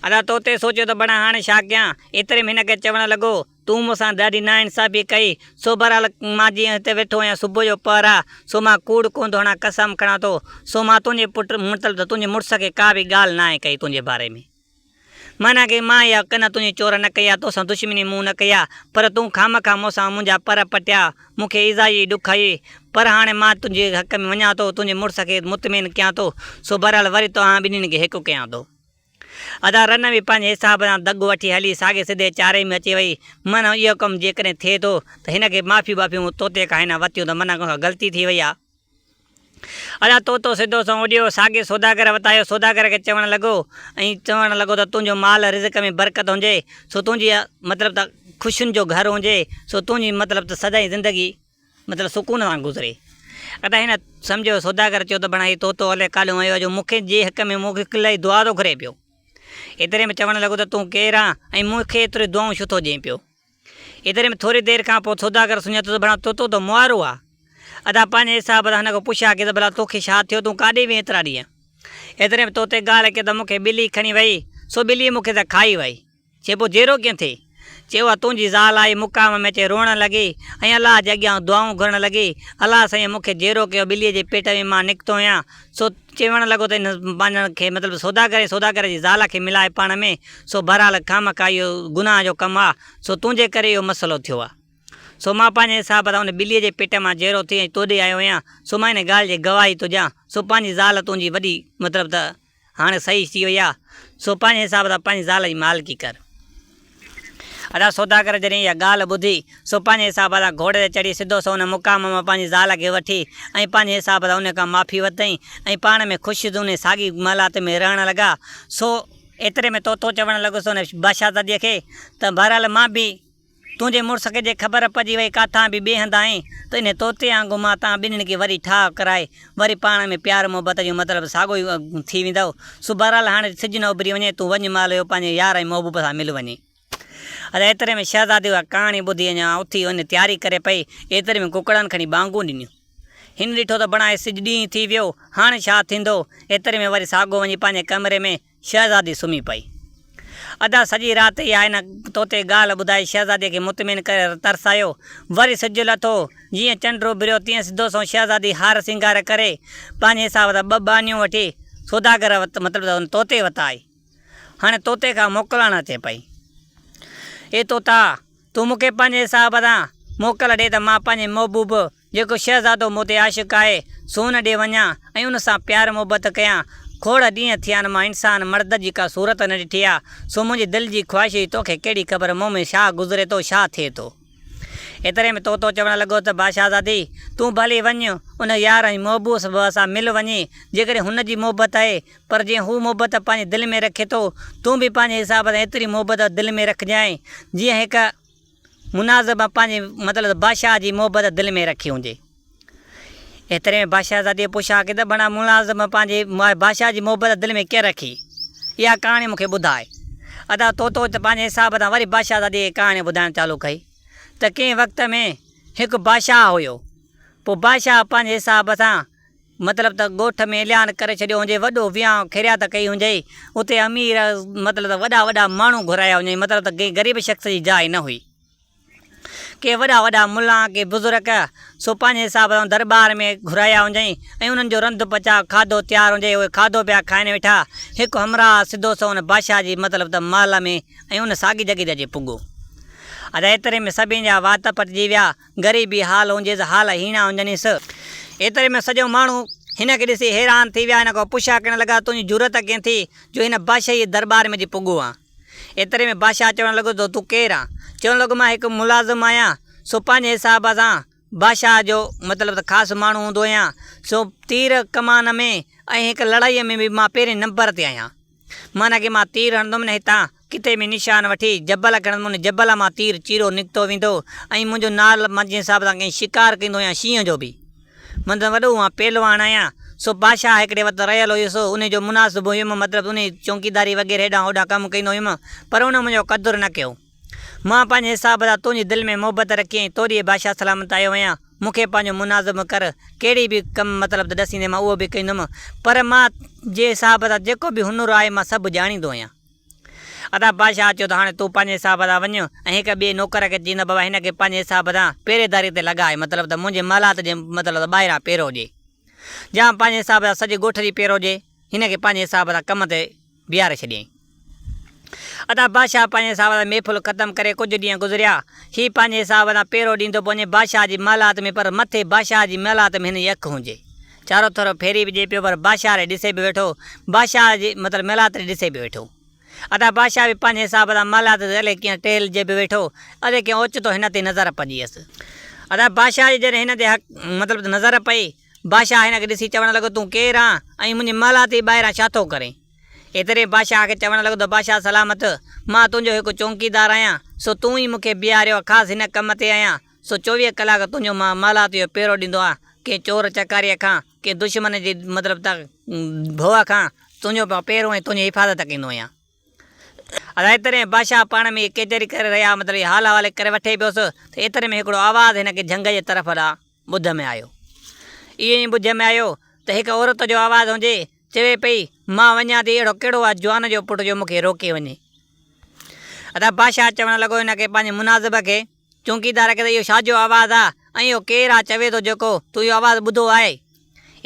ادا طوطي سوچيو ته بڻا هاڻي ڇا ڪيان؟ ايتري ۾ هن کي چوڻ لڳو. تون مون سان ڏاڍي ناانصافي ڪئي، سو بهرحال مان جيئن هتي ويٺو آهيان صبح جو پهر آ، سو مان ڪوڙ ڪونه ٿو هڻان قسم کڻان ٿو، سو مان تنهنجي پٽ مطلب ته تنهنجي مڙس کي ڪا به ڳالهه ناهي ڪئي تنهنجي باري ۾. معنيٰ ڪي مان اها ڪنه تنهنجي چور نه ڪئي آ، توسان دشمني مون نه ڪئي آ، پر تون خامخواه مون سان منهنجا پر پٽيا، مون کي ايذائي ڏکائي، پر هاڻي مان تنهنجي حق ۾ وڃان ٿو، تنهنجي مڙس کي مطمئن ڪيان ٿو، سو بهرحال وري توهان ٻنهين کي هڪ ڪيان ٿو. ادا رن به پنهنجي حساب سان دڳ وٺي هلي ساڳي سڌي چاري ۾ اچي وئي. من اهو ڪم جيڪڏهن ٿئي ٿو ته هن کي معافيون ٻافيون طوطي کان هن وتيون ته من کان غلطي ٿي وئي آ. ادا طوطو سڌو سنئون اڏيو ساڳي سوداگر وٽ آيو. سوداگر کي چوڻ لڳو ۽ چوڻ لڳو ته تنهنجو مال رزق ۾ برڪت هجي سو تنهنجي مطلب ته خوشين جو گهر هجي سو تنهنجي مطلب ته سدائين زندگي مطلب سڪون سان گذري. ادا هن سمجهيو سوداگر چيو ته بڻا هي طوطو الائي ڪاڏهون آيو آهي جو مون کي جي حق ۾ مون کي دعا ٿو گهري پيو. ايتري ۾ چوڻ لڳو ته تون ڪير آن ۽ مون کي ايتريون دعائون ڇو ٿو ڏئين پيو. ايتري ۾ ٿوري دير کان پوء سوداگر سڃاتو ته بڻا طوطو ته مئارو آ. ادا پنهنجي حساب سان هن کان پڇا ڪئي ته ڀلا توکي ڇا ٿيو تون ڪاڏي وئين ايترا ڏينهن. ايتري ۾ طوطي ڳالهه ڪئي ته مون کي ٻلي کڻي وئي سو ٻلي مون کي ته کائي وئي. چي پوء جيرو ڪيئن ٿئي؟ چي اها تنهنجي زال آئي مقام ۾ اچي روئڻ لڳي ۽ الله جي اڳيان دعائون گهرڻ لڳي، الله سائين مون کي جيرو ڪيو ٻليء جي پيٽ ۾ مان نڪتو آهيان. سو چوڻ لڳو ته ان پنهنجن کي مطلب سوداگر ۽ سوداگر جي زال کي ملائي پاڻ ۾، سو بهرحال خامخواه اهو گناهه جو ڪم آ، سو تنهنجي ڪري اهو مسئلو ٿيو آ. سو مان پنهنجي حساب سان ان ٻليء جي پيٽ مان جيرو ٿي ۽ توڏي آيو آهيان، سو مان ان ڳالهه جي گواهي ٿو ڏيان، سو پنهنجي زال تنهنجي وڏي مطلب ته هاڻي صحيح ٿي وئي آ، سو پنهنجي حساب سان پنهنجي زال جي مالڪي ڪر. ادا سوداگر جڏهن اها ڳالهه ٻڌي، سو پنهنجي حساب سان گهوڙي تي چڙهي سڌو سنئون ان مقام مان پنهنجي زال کي وٺي ۽ پنهنجي حساب سان ان کان معافي ورتائين ۽ پاڻ ۾ خوش انهي ساڳي محلات ۾ رهڻ لڳا. سو ايتري ۾ طوطو چوڻ لڳس ان بادشاهزاديء کي ته بهرحال مان به تنهنجي مڙس کي جي خبر پئجي وئي ڪاٿان به ٻئي هنڌ آهين ته انهي طوطي آنگون مان توهان ٻنهين کي وري ٺاهه ڪرائي وري پاڻ ۾ پيار محبت جو مطلب ساڳو ئي ٿي ويندؤ. سو بهرحال هاڻي سج نه اڀري وڃي تون وڃ مهل اهو پنهنجي يار ۽ محبوب سان مل وڃي. ادا ايتري ۾ شهزادي اها ڪهاڻي ٻڌي اڃا اٿي وڃي تياري ڪري پئي ايتري ۾ ڪڪڙن کڻي ٻانگون ڏنيون. هن ڏٺو ته بڻائي سج ڏينهن ٿي ويو هاڻي ڇا ٿيندو؟ ايتري ۾ وري ساڳو وڃي پنهنجي ڪمري ۾ شهزادي سمهي پئي. ادا سڄي رات اها هن طوطي ڳالهه ٻڌائي شهزاديء کي مطمئن ڪري ترسايو. وري سج لٿو. جيئن چنڊ اڀريو تيئن سڌو سنئون شهزادي هار سينگار ڪري، پنهنجي حساب سان ٻه ٻانهيون وٺي سوداگر وٽ مطلب ته ان طوطي وٽ آئي. هاڻي طوطي کان موڪلائڻ اچي پئي. اي طوطا! تون مون کي پنهنجي حساب سان موڪل ڏي ته مان پنهنجي محبوب جيڪو شهزادو مون تي عاشق آهي، سو ان ڏي وڃان ۽ ان سان پيار محبت ڪيان. کوڙ ڏينهن ٿيا آهن مان انسان مرد جي ڪا صورت نه ڏٺي آ، سو منهنجي دل جي خواهش هئي توکي ڪهڙي خبر مون ۾ ڇا گذري ٿو، ڇا ٿئي ٿو. ايتري ۾ طوطو چوڻ لڳو ته بادشاهزادي! تون ڀلي وڃ، ان يار ۽ محبوب سان مل وڃي، جيڪڏهن هن جي محبت آهي، پر جيئن هو محبت پنهنجي دل ۾ رکي ٿو، تون به پنهنجي حساب سان ايتري محبت دل ۾ رکجانء، جيئن هڪ. مناظبه پنهنجي مطلب ته بادشاهه جي محبت دل ۾ رکي هوندي. ايتري ۾ بادشاهزاديء پڇا ڪئي ته بڻا ملازمه پنهنجي بادشاهه جي محبت دل ۾ ڪيئن رکي؟ اها ڪهاڻي مون کي ٻڌاء. ادا طوطو ته پنهنجي حساب سان وري بادشاهزاديء کي ڪهاڻي ٻڌائڻ چالو ڪئي ته ڪنهن وقت ۾ هڪ بادشاهه هيو. پوء بادشاهه پنهنجي حساب سان مطلب ته ڳوٺ ۾ اعلان ڪري ڇڏيو هجي، وڏو ويانء خيرات ڪئي هجئي، اتي امير مطلب ته وڏا وڏا ماڻهو گهرايا هجئين، مطلب ته ڪنهن غريب شخص جي جاء نه هئي. ڪي وڏا وڏا ملان، ڪي بزرگ، سو پنهنجي حساب سان درٻار ۾ گهرايا هجئين ۽ انهن جو رنڌ پچاء کاڌو تيار هجئي، اهي کاڌو پيا کائين ويٺا. هڪ همراهه سڌو سنئون ان بادشاهه جي مطلب ته محل ۾ ۽ ان ساڳي جڳهه تي اچي پڳو. ادا ايتري ۾ سڀني جا وات پٽجي ويا. غريبي حال هجيس، حال هيڻا هجنيس. ايتري ۾ سڄو ماڻهو هن کي ڏسي حيران ٿي ويا. هن کان پڇا ڪرڻ لڳا، تنهنجي جرئت ڪيئن ٿي جو هن بادشاهي جي درٻار ۾ اچي پڳو آن؟ ايتري ۾ بادشاهه چوڻ لڳو ته تون ڪير آن؟ چوڻ لڳو مان هڪ ملازم آهيان، سو پنهنجي حساب سان بادشاهه جو مطلب ته خاص ماڻهو هوندو آهيان، سو تير ڪمان ۾ ۽ هڪ لڙائيء ۾ به مان پهرين نمبر تي آهيان. معنيٰ ڪي مان تير هڻندم نه هتان ڪٿي به نشان وٺي جبل کي هڻندم ان جبل مان تير چيرو نڪتو ويندو ۽ منهنجو نال مان جنهن حساب سان ڪنهن شڪار ڪندو آهيان شينهن جو به مان ته وڏو مان پهلوان آهيان سو بادشاهه هڪڙي وقت رهيل هيس انهي جو مناسب هيم مطلب انهي چونڪيداري وغيره هيڏانهن هوڏانهن ڪم ڪندو هيم پر ان منهنجو قدر نه ڪيو. مان پنهنجي حساب سان تنهنجي دل ۾ محبت رکي ۽ تو ڏي بادشاهه سلامت آيو آهيان، مون کي پنهنجو مناظم ڪر، ڪهڙي به ڪم مطلب ته ڏسيندين مان اهو به ڪندم، پر مان جي حساب سان جيڪو به هنر آهي مان سڀ ڄاڻيندو آهيان. ادا بادشاهه چيو ته هاڻي تون پنهنجي حساب سان وڃ ۽ هڪ ٻئي نوڪر کي چئين ته بابا هن کي پنهنجي حساب سان پهريداري تي لڳاء مطلب ته منهنجي محلات جي مطلب ته ٻاهران پهرو ڏي جا پنهنجي حساب سان سڄي ڳوٺ جي پهرو ڏي هن کي پنهنجي حساب سان ڪم تي بيهاري ڇڏيائين. ادا بادشاهه پنهنجي حساب سان محفل ختم ڪري ڪجهه ڏينهن گذريا. هي پنهنجي حساب سان پهرو ڏيندو پيو وڃي بادشاهه جي محلات ۾ پر مٿي بادشاهه جي محلات ۾ هن جي اک هجي. چارو طرف ڦيري به ڏئي پيو پر بادشاهه ڏي ڏسي به ويٺو. بادشاهه جي مطلب محلات ڏي ڏسي به ويٺو. ادا بادشاهه به پنهنجي حساب سان محلات تي الائي ڪيئن ٽهلجي به ويٺو. الائي ڪيئن اوچتو هن تي نظر پئجي ويس. ادا بادشاهه جي جڏهن هن تي حق مطلب ته نظر پئي. بادشاهه هن کي ڏسي چوڻ لڳو تون ڪير آن ۽ منهنجي محلات جي ٻاهران ڇا ٿو ڪرين؟ ايتري بادشاهه کي چوڻ لڳو ته بادشاهه سلامت، مان تنهنجو هڪ چونڪيدار آهيان، سو تون ئي مون کي بيهاريو آهي، خاص هن ڪم تي آهيان، سو 24 ڪلاڪ تنهنجو مان محلات جو پهرو ڏيندو آهيان، ڪنهن چور چڪاريء کان، ڪنهن دشمن جي مطلب ته ڀؤ کان تنهنجو مان پهرو ۽ تنهنجي حفاظت ڪندو آهيان. ايتري ۾ بادشاهه پاڻ ۾ ڪچهري ڪري رهيا، مطلب حال احوال ڪري وٺي پيس ته ايتري ۾ هڪڙو آواز هن کي جهنگ جي طرف ڏانهن ٻڌ ۾ آيو. ايئن ئي ٻڌ ۾ آيو ته هڪ عورت جو آواز هجي، چوي پئي، مان وڃان ٿي، اهڙو ڪهڙو آ جوان جو پٽ جو مون کي روڪي وڃي. ادا بادشاهه چوڻ لڳو هن کي پنهنجي مناظب کي، چونڪيدار کي ته اهو ڇا جو آواز آ ۽ اهو ڪير آ چوي ٿو جيڪو تو اهو آواز ٻڌو آهي؟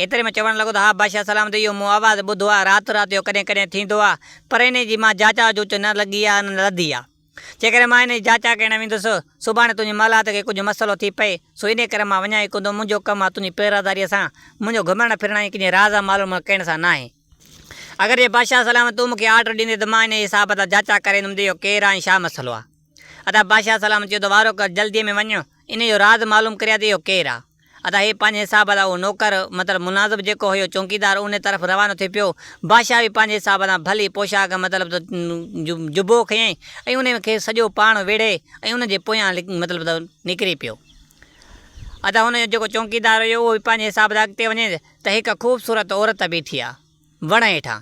ايتري ۾ چوڻ لڳو ته ها بادشاهه سلامت اهو مون آواز ٻڌو آ، رات رات اهو ڪڏهن ڪڏهن ٿيندو آ، پر انهي جي مان جاچا جوچ نه لڳي آ نه لڌي آ. جيڪڏهن مان انهيء جي جاچا ڪرڻ ويندس، سڀاڻي تنهنجي محلات کي ڪجهه مسئلو ٿي پئي، سو انهيء ڪري مان وڃان ئي ڪونه ٿو. منهنجو ڪم آهي تنهنجي پهريداريء سان، منهنجو گهمڻ ڦرڻ ۽ ڪنهن جي راز معلوم ڪرڻ سان ناهي. اگر جي بادشاهه سلامت تون مون کي آرڊر ڏيندين ته مان انهيء حساب سان جاچا ڪري ايندم ته اهو ڪير آهي ۽ ڇا مسئلو آهي. ادا بادشاهه سلامت چيو ته وارو ڪر، جلديء ۾ وڃ، انهيء جو راز معلوم ڪريان ته اهو ڪير آهي. ادا هي پنهنجي حساب سان اهو نوڪر مطلب مناظب جيڪو هيو چونڪيدار ان طرف روانو ٿي پيو. بادشاهه به پنهنجي حساب سان ڀلي پوشاڪ مطلب ته جبو کنيائين ۽ ان کي سڄو پاڻ ويڙهي ۽ ان جي پويان مطلب ته نڪري پيو. ادا هن جو جيڪو چونڪيدار هيو اهو به پنهنجي حساب سان اڳتي وڃي ته هڪ خوبصورت عورت بيٺي آ وڻ هيٺان.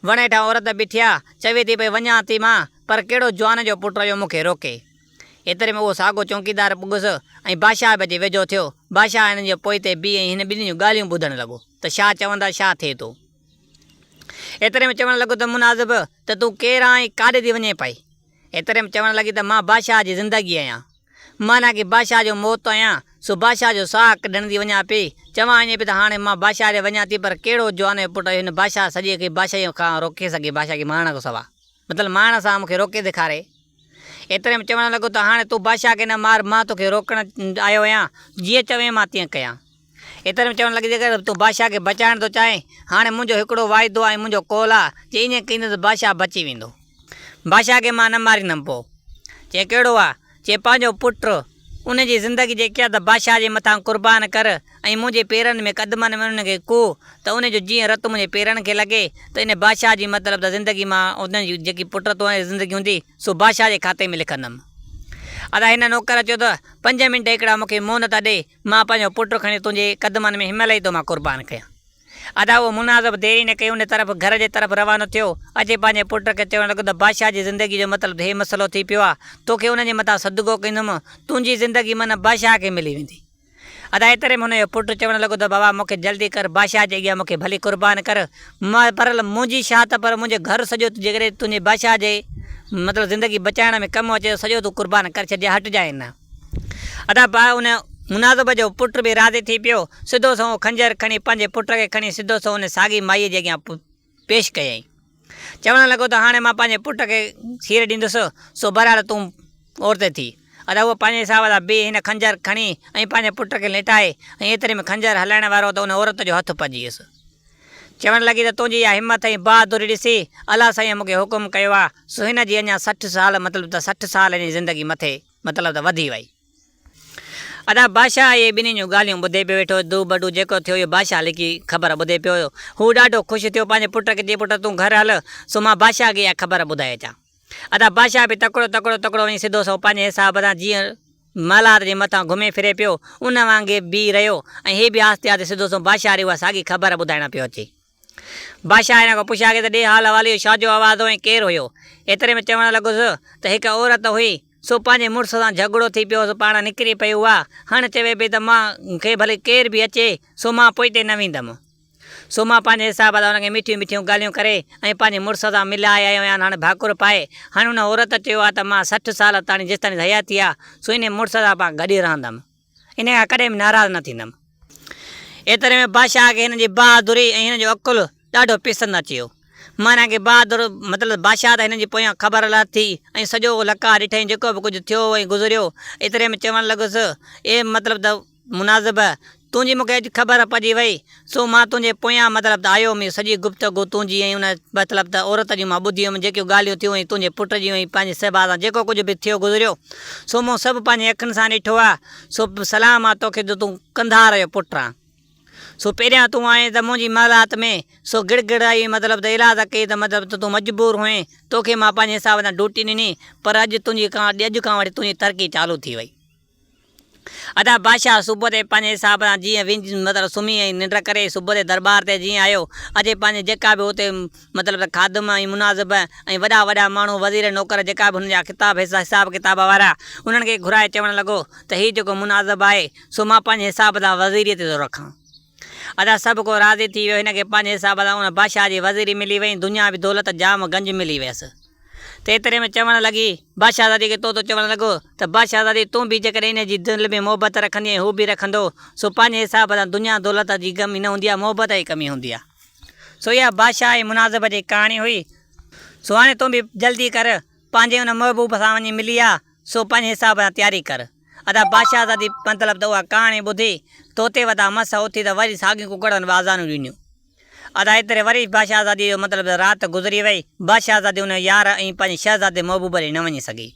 وڻ هيٺان عورت بيٺي آ، چوي ٿي پئي وڃان ٿي مان، پر ڪهڙو جوان جو پٽ آهيو مون کي روڪي. ايتري ۾ اهو ساڳو چونڪيدار پڳس ۽ بادشاهه به اچي ويجهو ٿيو. بادشاهه هنن جي پوئتي بيهي ۽ هن ٻنهي جون ڳالهيون ٻڌڻ لڳو ته ڇا چوندا ڇا ٿئي ٿو. ايتري ۾ چوڻ لڳو ته مناظب ته تون ڪير آن ۽ ڪاڏي ٿي وڃين پئي؟ ايتري ۾ چوڻ لڳي ته مان بادشاهه جي زندگي آهيان. معنيٰ ڪي بادشاهه جو موت آهيان، سو بادشاهه جو ساهه ڪڍڻ ٿي وڃان پئي. چوان ائين پئي ته هاڻي مان بادشاهه ڏي وڃان ٿي پر ڪهڙو جوان جو پٽ آهي هن بادشاهه سڄي کي بادشاهيء کان روڪي سگهي، بادشاهه کي مارڻ کان سوا مطلب مارڻ سان مون کي روڪي ڏيکاري. ايتري ۾ چوڻ لڳو ته هاڻي تون بادشاهه کي نه مار، مان توکي روڪڻ آيو آهيان، جيئن چوين مان تيئن ڪيان. ايتري ۾ چوڻ لڳي جيڪڏهن تون بادشاهه کي بچائڻ ٿو چاهين، هاڻي منهنجو هڪڙو واعدو ۽ منهنجو قول آ، جي ائين ڪندين ته بادشاهه بچي ويندو. بادشاهه کي مان نه ماريندم. پوء چي ڪهڙو آ؟ چي پنهنجو پٽ، ان جي زندگي جيڪي آ ته بادشاهه جي مٿان قربان ڪر ۽ منهنجي پيرن ۾ قدمن ۾ ان کي ڪوهه ته ان جو جيئن رت منهنجي پيرن کي لڳي ته ان بادشاهه جي مطلب ته زندگي مان ان جي جيڪي پٽ تو زندگي هوندي سو بادشاهه جي کاتي ۾ لکندم. ادا هن نوڪر چيو ته پنج منٽ هڪڙا مون کي مهلت ڏي مان پنهنجو پٽ کڻي تنهنجي قدمن ۾ هن مهل ئي ٿو مان قربان ڪيان. ادا اهو مناظب دير ئي نه ڪئي ان طرف گهر جي طرف روانو ٿيو. اچي پنهنجي پٽ کي چوڻ لڳو ته بادشاهه جي زندگي جو مطلب ته هي مسئلو ٿي پيو آ. توکي ان جي مٿان صدقو ڪندم. تنهنجي زندگي من بادشاهه کي ملي ويندي. ادا ايتري ۾ هن جو پٽ چوڻ لڳو ته بابا مون کي جلدي ڪر بادشاهه جي اڳيان مون کي ڀلي قربان ڪر مان پر منهنجي شاهه ته پر منهنجو گهر سڄو جيڪڏهن تنهنجي بادشاهه جي مطلب زندگي بچائڻ ۾ ڪم اچي ته سڄو تون قربان ڪري ڇڏجانء هٽجانء نه. ادا با ان مناظب جو پٽ به راضي ٿي پيو سڌو سنئون خنجر کڻي پنهنجي پٽ کي کڻي سڌو سنئون ان ساڳي مائيء جي اڳيان پيش ڪيائين. چوڻ لڳو ته هاڻي مان پنهنجي پٽ کي کير ڏيندس، سو بهرحال تون عورت ٿي. ادا هوء پنهنجي حساب سان بيهي هن خنجر کڻي ۽ پنهنجي پٽ کي ليٽائي ۽ ايتري ۾ خنجر هلائڻ وارو ته ان عورت جو هٿ پئجي ويس. چوڻ لڳي ته تنهنجي اها همت ۽ بهادري ڏسي الله سائينء مون کي حڪم ڪيو آ، سو هن جي اڃا 60 سال مطلب ته 60 سال هن جي زندگي مٿي مطلب ته وڌي وئي. ادا بادشاهه اهي ٻنهي جون ڳالهيون ٻڌي پيو ويٺو هو. دو بڊو جيڪو ٿيو اهو بادشاهه لڪي خبر ٻڌي پيو هيو. هو ڏاڍو خوش ٿيو پنهنجي پٽ کي چيائين پٽ تون گهر هل سو مان بادشاهه کي اها خبر ٻڌائي اچان. ادا بادشاهه به تڪڙو تڪڙو تڪڙو وڃي سڌو سنئون پنهنجي حساب سان جيئن محلات جي مٿان گهمي ڦري پيو ان وانگي بيهي رهيو ۽ هي به آهستي آهستي سڌو سنئون بادشاهه ڏي اها ساڳي خبر ٻڌائڻ پيو اچي. بادشاهه هن کان پڇيا ڪي ته ڏي حال احوال اهو ڇا جو آواز هو ۽ ڪير هيو؟ ايتري ۾ چوڻ لڳس ته هڪ عورت هئي سو پنهنجي مڙس سان جهڳڙو ٿي پيو سو پاڻ نڪري پئي اها هاڻ چوي پئي ته مان کي ڀلي ڪير به اچي سو مان پوئتي نه ويندم. سو مان پنهنجي حساب سان ان کي مٺيون مٺيون ڳالهيون ڪري ۽ پنهنجي مڙس سان ملائي آيو آهيان هاڻ ڀاڪر پائي هاڻ ان عورت چيو آهي ته مان 60 سال تاڻي جيستاڻي حياتي آهي سو انهي مڙس سان پاڻ گڏ ئي رهندم. انهيء کان ڪڏهن به ناراض نه ٿيندم. ايتري ۾ بادشاهه کي هن جي بهادري ۽ هن جو عقل ڏاڍو پسند اچي ويو. معنيٰ ڪي بهادر مطلب بادشاهه ته هن جي پويان خبر لاٿي ۽ سڄو لقاء ڏٺائين جيڪو به ڪجهه ٿيو ۽ گذريو. ايتري ۾ چوڻ لڳس، اي مطلب ته مناظب! تنهنجي مون کي اڄ خبر پئجي وئي، سو مان تنهنجي پويان مطلب ته آيو هوم. سڄي گفتگو تنهنجي ۽ ان مطلب ته عورت جي مان ٻڌي هيم، جيڪيون ڳالهيون ٿيون ۽ تنهنجي پٽ جون ۽ پنهنجي سڀاء سان جيڪو ڪجهه به ٿيو گذريو، سو مون سڀ پنهنجي اکين سان ڏٺو آ، سو سلام آ توکي جو تون قنڌار جو پٽ آن. سو پهريان تون آئين ته منهنجي محلات ۾، سو گڙ گڙ آئي مطلب ته ايلاز ڪئي ته مطلب ته تون مجبور هئين، توکي مان پنهنجي حساب سان ڊوٽي ڏني، پر اڄ تنهنجي کان اڄ کان وٺي تنهنجي ترقي چالو ٿي وئي. ادا بادشاهه صبح تي پنهنجي حساب سان جيئن وينج مطلب سمهي ۽ ننڊ ڪري صبح تي درٻار تي جيئن آيو اچي پنهنجي جيڪا به اتي مطلب ته خادم ۽ مناظب ۽ وڏا وڏا ماڻهو وزير نوڪر جيڪا به هن جا خطاب حساب ڪتاب وارا انهن کي گهرائي چوڻ لڳو ته هي جيڪو مناظب آهي سو مان پنهنجي حساب سان وزيريء تي ٿو رکان. ادا سڀ ڪو راضي ٿي ويو هن کي پنهنجي حساب سان ان بادشاهه جي وزيري ملي وئي ۽ دنيا به دولت جام گنج ملي ويس. ته ايتري ۾ چوڻ لڳي، بادشاهزادي کي طوطو چوڻ لڳو ته بادشاهزادي تون به جيڪڏهن ان جي دل ۾ محبت رکندين ۽ هو به رکندو، سو پنهنجي حساب سان دنيا دولت جي ڪمي نه هوندي آهي، محبت جي ڪمي هوندي آهي. سو اها بادشاهه ۽ مناظب جي ڪهاڻي هئي. سو هاڻي تون به جلدي ڪر، پنهنجي ان محبوب سان وڃي ملي آ، سو پنهنجي حساب سان تياري ڪر. ادا بادشاهزادي مطلب ته اها ڪهاڻي ٻڌي، طوطي وٽان مس اٿي ته وري ساڳيون ڪڪڙن به آذانون ڏنيون. ادا ايتري وري بادشاهزاديء جو مطلب ته رات گذري وئي. بادشاهزادي ان يار ۽ پنهنجي شهزادي محبوب ڏي نه وڃي سگهي.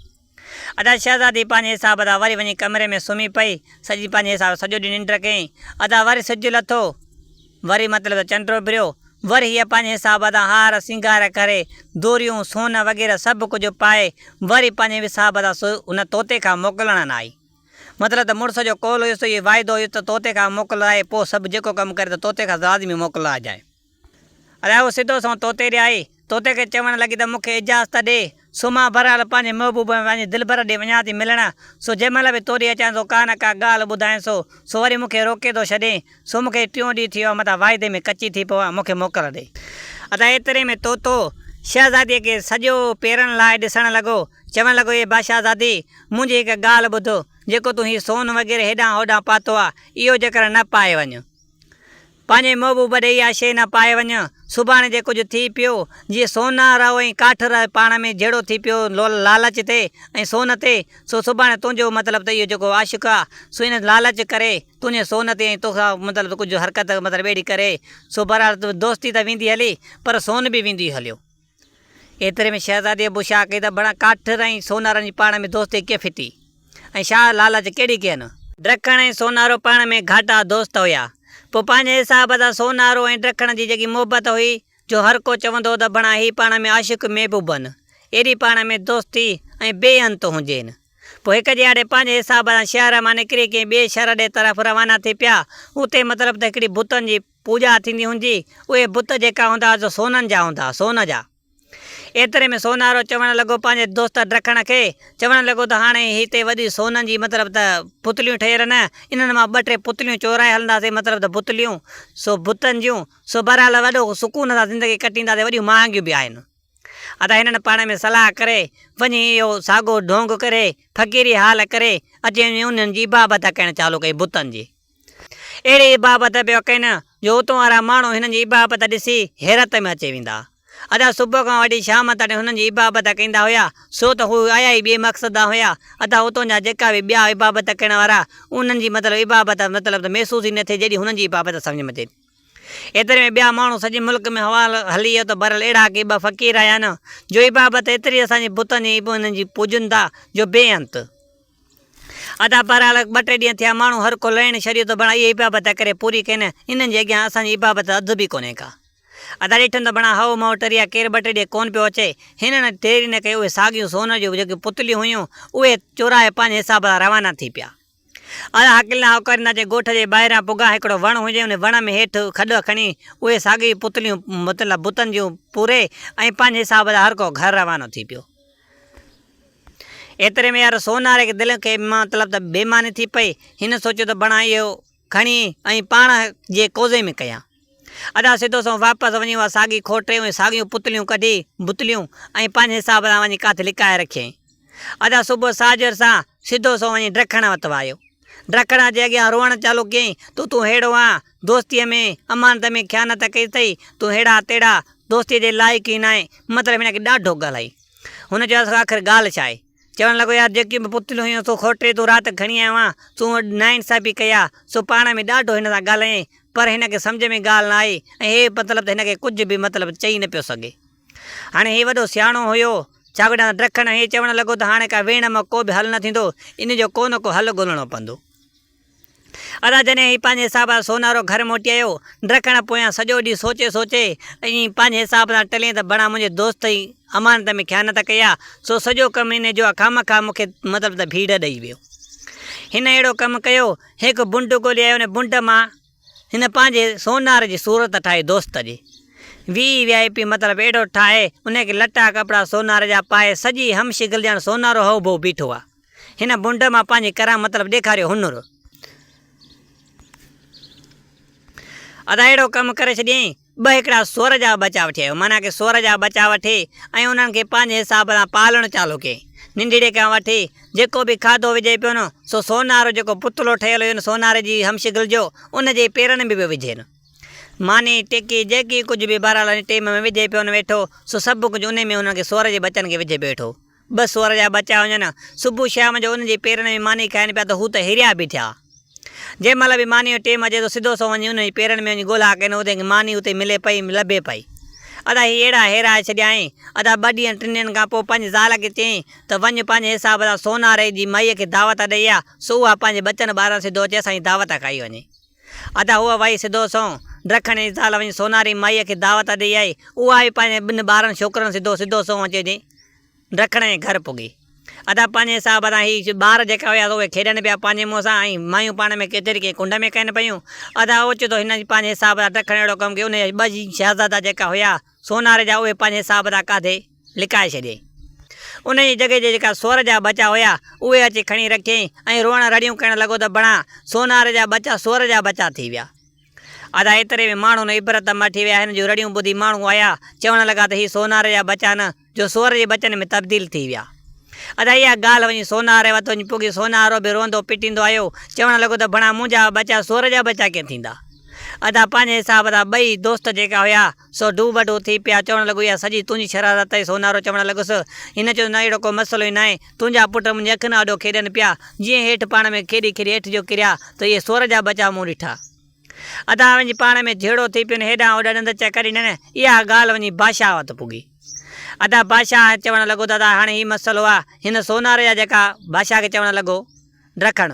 ادا شهزادي پنهنجي حساب سان وري وڃي ڪمري ۾ سمهي پئي. سڄي پنهنجي حساب سان سڄو ڏينهن ننڊ ڪيائين. ادا وري سج لٿو. وري مطلب ته چنڊ اڀريو. وري هيء پنهنجي حساب سان هار سينگار ڪري، دوريون، سون وغيره سڀ ڪجهه پائي، وري پنهنجي حساب سان ان طوطي کان موڪلڻ نه آئي. مطلب ته مڙس جو قول هيس، اهو واعدو هيس ته طوطي کان موڪلائي پوء سڀ جيڪو ڪم ڪري ته طوطي کان لازمي موڪلائجانء. ادا هوء سڌو سنئون طوطي ڏي آئي. طوطي کي چوڻ لڳي ته مون کي اجازت ڏي، سو مان بهرحال پنهنجي محبوب ۽ پنهنجي دلبر ڏي وڃان ٿي ملڻ، سو جنهن مهل به تو ڏي اچان ٿو ڪا نه ڪا ڳالهه ٻڌائين سو، سو وري مون کي روڪي ٿو ڇڏين، سو مون کي ٽيون ڏينهن ٿي ويو آهي متان واعدي ۾ ڪچي ٿي پوان، مون کي موڪل ڏي. ادا ايتري ۾ طوطو شهزاديء کي سڄو پيرن لاهي ڏسڻ لڳو. چوڻ لڳو، اي بادشاهزادي! منهنجي هڪ ڳالهه ٻڌ، جيڪو تون هي سون وغيره هيڏانهن هوڏانهن پاتو آ، اهو جيڪر نه پائي وڃ. پنهنجي محبوب ڏي اها شيء نه پائي وڃ. سڀاڻي جي ڪجهه ٿي پيو، جيئن سونارو ۽ ڪاٺر پاڻ ۾ جهيڙو ٿي پيو لالچ تي ۽ سون تي، سو سڀاڻي تنهنجو مطلب ته اهو جيڪو عاشق آ، سو ان لالچ ڪري تنهنجي سون تي ۽ توکان مطلب ته ڪجهه حرڪت مطلب اهڙي ڪري، سو بهرحال دوستي ته ويندي هلي، پر سون به ويندي هليو. ايتري ۾ شهزاديء بشاء ڪئي ته بڻا ڪاٺر ۽ سونارن جي پاڻ ۾ دوستي ڪيئن ڦٽي ۽ شاهه لالچ ڪهڙي ڪين. ڊکڻ ۽ سونارو پاڻ ۾ گهاٽا دوست هيا. پوء پنهنجي حساب سان سونارو ۽ ڊکڻ جي جيڪي محبت هئي جو هر ڪو چوندو هو ته بڻا هي پاڻ ۾ عاشق محبوب هن. ايڏي پاڻ ۾ دوستي ۽ بي انت هجين. پوء هڪ ڏيهاڙي پنهنجي حساب سان شهر مان نڪري ڪنهن ٻئي شهر ڏي طرف روانا ٿي پيا. اتي مطلب ته هڪڙي بتن جي. پوڄا ٿيندي هوندي، اهي بت جيڪا هوندا سو سونن جا هوندا، سون جا. ايتري ۾ سونارو چوڻ لڳو پنهنجي دوست ڊکڻ کي، چوڻ لڳو ته هاڻي هتي وڏي سونن جي مطلب ته پتليون ٺهيل نه، انهن مان ٻه ٽي پتليون چورائي هلنداسين مطلب ته بتليون، سو بتن جون، سو بهرحال وڏو سڪون سان زندگي ڪٽينداسين، وڏيون مهانگيون به آهن. ادا هنن پاڻ ۾ صلاح ڪري، وڃي اهو ساڳو ڍونگ ڪري، فقيري حال ڪري، اچي وڃي انهن جي عبابت ڪرڻ چالو ڪئي بتن جي. اهڙي عبابت پيو ڪن جو اتون وارا ماڻهو هنن جي عبابت ڏسي حيرت ۾ اچي ويندا. ادا صبح کان وٺي شام تائين هنن جي عبابت ڪندا هيا، سو ته هو آيا ئي ٻئي مقصد سان هيا. ادا اتون جا جيڪا به ٻيا عبابت ڪرڻ وارا، انهن جي مطلب عبابت مطلب ته محسوس ئي نه ٿئي جيڏي هنن جي عبابت سمجهه ۾ اچي. ايتري ۾ ٻيا ماڻهو سڄي ملڪ ۾ حوال هلي ويو ته بهرحال اهڙا ڪي ٻه فقير آيا آهن جو عبابت ايتري اسان جي بتن جي انهن جي پوڄن ٿا جو بي انت. ادا بهرحال ٻه ٽي ڏينهن ٿيا ماڻهو هر ڪو لهڻ ڇڏيو ته بڻا اهي عبابت ڪري پوري ڪين انهن جي اڳيان اسان جي عبابت اڌ به ڪونهي ڪا. ادا ڏٺم ته بڻا هئو مئو ٽريا ڪير ٻه ٽي ڏينهن ڪونه پيو اچي. هنن دير ئي نه ڪئي اهي ساڳيون سون جون جيڪي پتليون هيون اهي چورائي پنهنجي حساب سان روانا ٿي پيا. ادا هڪلندا هوڪاريندا اچي ڳوٺ جي ٻاهران پڳا هڪڙو وڻ هجي ان وڻ ۾ هيٺ کڏ کڻي اهي ساڳيون پتليون مطلب بتن جون پوري ۽ پنهنجي حساب سان هر ڪو گهر روانو ٿي پيو. ايتري ۾ يار سوناري کي دل کي مطلب ته بي معني ٿي پئي. هن سوچيو ته بڻا اهو کڻي ۽ پاڻ جي ڪوزي ۾ ڪيان. ادا سڌو سنئون واپس وڃي اها ساڳي کوٽي ۽ ساڳيون پتليون ڪڍي، بتليون، ۽ پنهنجي حساب سان وڃي ڪاٿي لڪائي رکيائين. ادا صبح ساجهر سان سڌو سنئون وڃي ڊکڻ وٽ آيو. ڊکڻ جي اڳيان روئڻ چالو ڪيائين، تون تون ههڙو آن، دوستيء ۾ امانت ۾ خيانت ڪئي اٿئي، تون ههڙا تهڙا، دوستيء جي لائق ئي ناهين. مطلب هن کي ڏاڍو ڳالهائي. هن چيو آخر ڳالهه ڇا آهي؟ چوڻ لڳو يار جيڪيون به پتليون هيون سو کوٽي تون رات کڻي آيو آن، تون ناانصافي ڪئي آ، سو پاڻ ۾ ڏاڍو هن سان ڳالهايائين پر هن کي سمجهه ۾ ڳالهه نه آئي ۽ هي مطلب ته هن کي ڪجهه به مطلب چئي نه پيو سگهي. هاڻي هي وڏو سياڻو هيو، ڇاڪاڻ ته ڊکڻ هي چوڻ لڳو ته هاڻي ڪا ويڻ مان ڪو به حل نه ٿيندو، ان جو ڪو نه ڪو حل ڳولڻو پوندو. ادا جڏهن هي پنهنجي حساب سان سونارو گهر موٽي آيو، ڊکڻ پويان سڄو ڏينهن سوچي سوچي ۽ پنهنجي حساب سان ٽلين ته بڻا منهنجي دوست ئي امانت ۾ خيانت ڪئي آ، سو سڄو ڪم انهي جو آ خامخواه مون کي مطلب ته ڀيڙ ڏئي ويو. هن اهڙو ڪم ڪيو، هڪ بنڊ ڳولي آيو ان بنڊ مان هن پنهنجي سونار جي صورت ٺاهي دوست جي وي وي آء پي مطلب اهڙو ٺاهي انهي کي لٽا ڪپڙا سونار جا پائي سڄي هم شڪل ڄڻ سونارو هوبهو بيٺو آ. هن بنڊ مان پنهنجي ڪران مطلب ڏيکاريو هنر. ادا اهڙو ڪم ڪري ڇڏيائين، ٻه هڪڙا سوئر جا ٻچا وٺي آيو، معنيٰ ڪي سوئر جا ٻچا وٺي ۽ انهن کي پنهنجي حساب سان پالڻ چالو ڪيائين. ننڍڙي کان وٺي جيڪو به کاڌو وجهي پيو نه، سو سونارو جيڪو پتلو ٺهيل هيو نه سوناري جي همشڪل جو، ان جي پيرن ۾ پيو وجهي نه. ماني، ٽڪي، جيڪي ڪجهه به بهرحال ان ٽيم ۾ وجهي پيو نه ويٺو، سو سڀ ڪجهه انهي ۾ انهن کي سوئر جي ٻچن کي وجهي پيو ويٺو. ٻه سوئر جا ٻچا هجن. صبح شام جو انهن جي پيرن ۾ ماني کائن پيا ته هو ته هريا بيٺا. جنهن مهل به مانيء جو ٽيم اچي ٿو سڌو سنئون وڃي انهن جي پيرن ۾ وڃي ڳولها ڪين اتي ماني اتي ملي پئي لڀي پئي. ادا هي اهڙا هيرائي ڇڏيائين. ادا ٻه ڏينهن ٽن ڏينهن کان پوء پنهنجي زال کي چيائين ته وڃ پنهنجي حساب سان سوناري جي مائيء کي دعوت ڏئي آ سو اها پنهنجي ٻچن ٻارن سڌو اچي اسان جي دعوت کائي وڃي. ادا هوء وئي سڌو سنئون ڊکڻ جي زال وڃي سوناري مائيء کي دعوت ڏئي آئي. اها به پنهنجي ٻن ٻارن ڇوڪرن سڌو سڌو سنئون اچي وڃي ڊکڻ جي گهر پڳي. ادا پنهنجي حساب سان هي ٻار جيڪا هيا سو اهي کيڏن پيا پنهنجي منهن سان ۽ مايون پاڻ ۾ ڪچهري ڪنهن ڪنڊ ۾ ڪين پيون. ادا اوچتو هن پنهنجي حساب سان ڊکڻ اهڙو ڪم ڪيو انهي جا ٻه شهزادا جيڪا هيا سوناري جا اهي پنهنجي حساب سان ڪاڌي لڪائي ڇڏيائين. انهي جي جڳهه تي جيڪا سوئر جا ٻچا هيا اهي اچي کڻي رکيائين ۽ روئڻ رڙيون ڪرڻ لڳو ته بڻا سوناري جا ٻچا سوئر جا ٻچا ٿي ويا. ادا ايتري ۾ ماڻهن عبرت مٺي ويا هن جون رڙيون ٻڌي ماڻهو آيا چوڻ لڳا ته هي سوناري جا ٻچا نه جو سوئر جي ٻچن ۾ تبديل ٿي ويا. ادا اها ڳالهه وڃي سوناري وٽ وڃي پڳي سونارو به روئندو پٽيندو آيو چوڻ لڳو ته ڀڻا منهنجا ٻچا سوئر جا ٻچا ڪيئن ٿيندا. ادا پنهنجي حساب سان ٻئي دوست جيڪا هيا سو ڊو بڊو ٿي پيا چوڻ لڳو اها سڄي تنهنجي شرارت اٿئي سونارو چوڻ لڳس هن چيو نه اهڙو ڪو مسئلو ئي ناهي تنهنجا پٽ منهنجي اکين آڏو کيڏن پيا جيئن هيٺ پاڻ ۾ کيڏي کيڏي هيٺ جو ڪريا ته اهي سوئر جا ٻچا مون ڏٺا. ادا وڃي پاڻ ۾ جهيڙو ٿي پين هيڏانهن هوڏانهن ڏند چڪ ڏنن اها ڳالهه وڃي بادشاهه وٽ پڳي. ادا بادشاهه چوڻ لڳو ته ادا هاڻي هي مسئلو آ هن سوناري جا جيڪا بادشاهه کي چوڻ لڳو ڊکڻ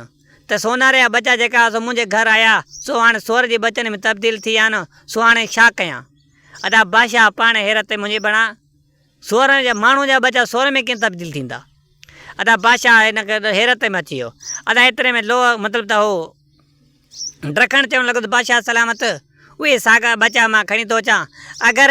ته سوناري جا ٻچا جيڪا سو منهنجي گهر آيا سو هاڻي سوئر جي ٻچن ۾ تبديل ٿي ويا آهن سو هاڻي ڇا ڪيان ادا بادشاهه پاڻ حيرت ۾ منهنجي بڻا سوئر جا ماڻهو جا ٻچا سوئر ۾ ڪيئن تبديل ٿيندا ادا بادشاهه هن حيرت ۾ اچي ويو ادا ايتري ۾ لوهه مطلب ته هو ڊکڻ چوڻ لڳو ته بادشاهه سلامت اهي ساڳا ٻچا مان کڻي ٿو اچان اگر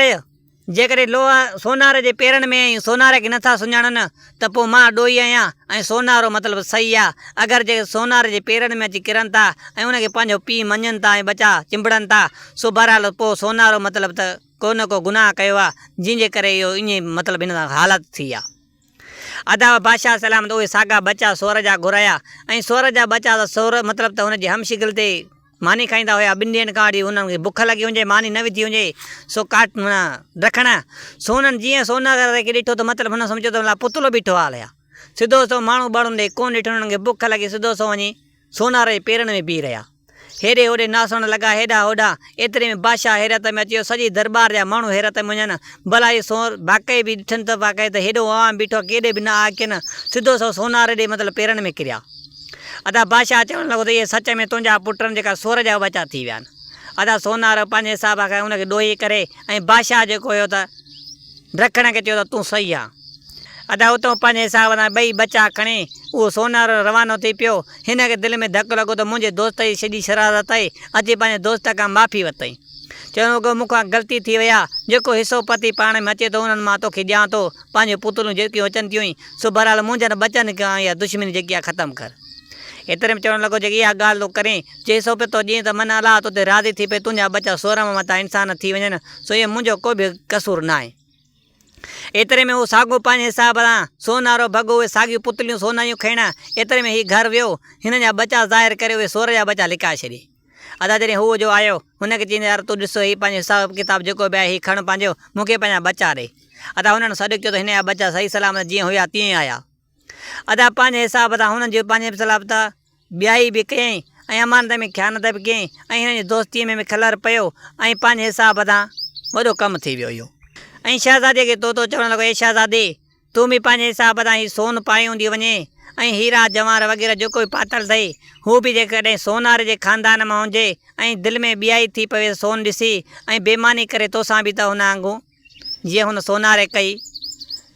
جيڪڏهن لوهه سونار جي پيرن ۾ ۽ سونار کي نٿا سڃاڻن ته پوء مان ڏوهي آهيان ۽ سونارو مطلب صحيح آ. اگر جي سونار جي پيرن ۾ اچي ڪرن ٿا ۽ ان کي پنهنجو پيء مڃين ٿا ۽ ٻچا چنبڙن ٿا سو بهرحال پوء سونارو مطلب ته ڪو نه ڪو گناهه ڪيو آ جنهن جي ڪري اهو ائين مطلب هن سان حالت ٿي آ. ادا بادشاهه سلامت اهي ساڳا ٻچا سور جا گهرايا ۽ سور جا ٻچا ته سور مطلب ته هن جي هم شڪل تي ماني کائيندا هيا ٻن ڏينهن کان وٺي هنن کي بک لڳي هجي ماني نه وڌي هجي سو ڪاٽ معنيٰ رکڻ سو هنن جيئن سوناگر کي ڏٺو ته مطلب هنن سمجهيو ته مطلب پتلو بيٺو آ الهيا سڌو سو ماڻهو ٻاڻهن ڏي ڪونه ڏٺو هنن کي بک لڳي سڌو سو وڃي سونار جي پيرن ۾ بيهي رهيا. هيڏي هوڏي ناسڻ لڳا هيڏانهن هوڏانهن. ايتري ۾ بادشاهه حيرت ۾ اچي ويو. سڄي درٻار جا ماڻهو حيرت ۾ وڃن. ڀلا هي سونر واقعي به ڏٺن ته واقعي ته هيڏو عوام بيٺو آهي ڪيڏي به نه آ ڪين. سڌو سو سونار ڏي مطلب پيرن ۾ ڪريا. ادا بادشاهه چوڻ لڳو ته اهي سچ ۾ تنهنجا پٽ آهن جيڪا سور جا ٻچا ٿي ويا آهن. ادا سونار پنهنجي حساب کان ان کي ڏوهي ڪري ۽ بادشاهه جيڪو هيو ته ڊکڻ کي چيو ته تون صحيح آن. ادا اتئون پنهنجي حساب سان ٻئي ٻچا کڻي اهو سونارو روانو ٿي پيو. هن کي دل ۾ ڌڪ لڳو ته منهنجي دوست جي سڄي شرارت آهي. اچي پنهنجي دوست کان معافي ورتائين. چوڻ لڳو مون کان غلطي ٿي وئي آ. جيڪو حصو پتي پاڻ ۾ اچي ٿو انهن مان توکي ڏيان ٿو. پنهنجون پتلون جيڪيون اچن ٿيون سو بهرحال منهنجن ٻچن کان اها دشمني جيڪي آ ختم ڪر. ايتري ۾ چوڻ لڳو جيڪي اها ڳالهه تون ڪرين، جي حصو پتو ڏين ته من الله تو تي راضي ٿي پئي تنهنجا ٻچا سورم متان انسان ٿي وڃن. سو اهو منهنجو ڪو به قصور ناهي. ايتري ۾ هو ساڳو پنهنجي حساب سان سونارو ڀڳو، اهي ساڳيون پتليون سونايون کڻڻ، ايتري ۾ هي گهر ويو، هن جا ٻچا ظاهر ڪري اهي سور جا ٻچا لڪائي ڇڏي. ادا جڏهن هو جو آيو، هن کي چيائين يار تون ڏس هي پنهنجو حساب ڪتاب جيڪو به آهي هي کڻ پنهنجو، مون کي پنهنجا ٻچا ڏي. ادا هنن سڏ ڪيو ته هن جا ٻچا صحيح سلامت جيئن هيا تيئن آيا. ادا پنهنجي حساب سان هنن جي پنهنجي حساب سان ٻيائي به ڪيائين ۽ امانت ۾ خيانت به ڪيائين ۽ هنن جي دوستيء ۾ به خلل پيو ۽ پنهنجي حساب سان وڏو ڪم ٿي ويو اهو. ۽ شهزاديء کي طوطو چوڻ لڳو، اي شهزادي! تون به پنهنجي حساب سان هي سون پائي هوندي وڃين ۽ هيرا جواهر وغيره جيڪو به پاتل اٿئي، هو به جيڪڏهن سونار جي خاندان مان هجي ۽ دل ۾ ٻيائي ٿي پويس سون ڏسي ۽ بيماني ڪري توسان به ته هن آنگون جيئن هن سوناري ڪئي،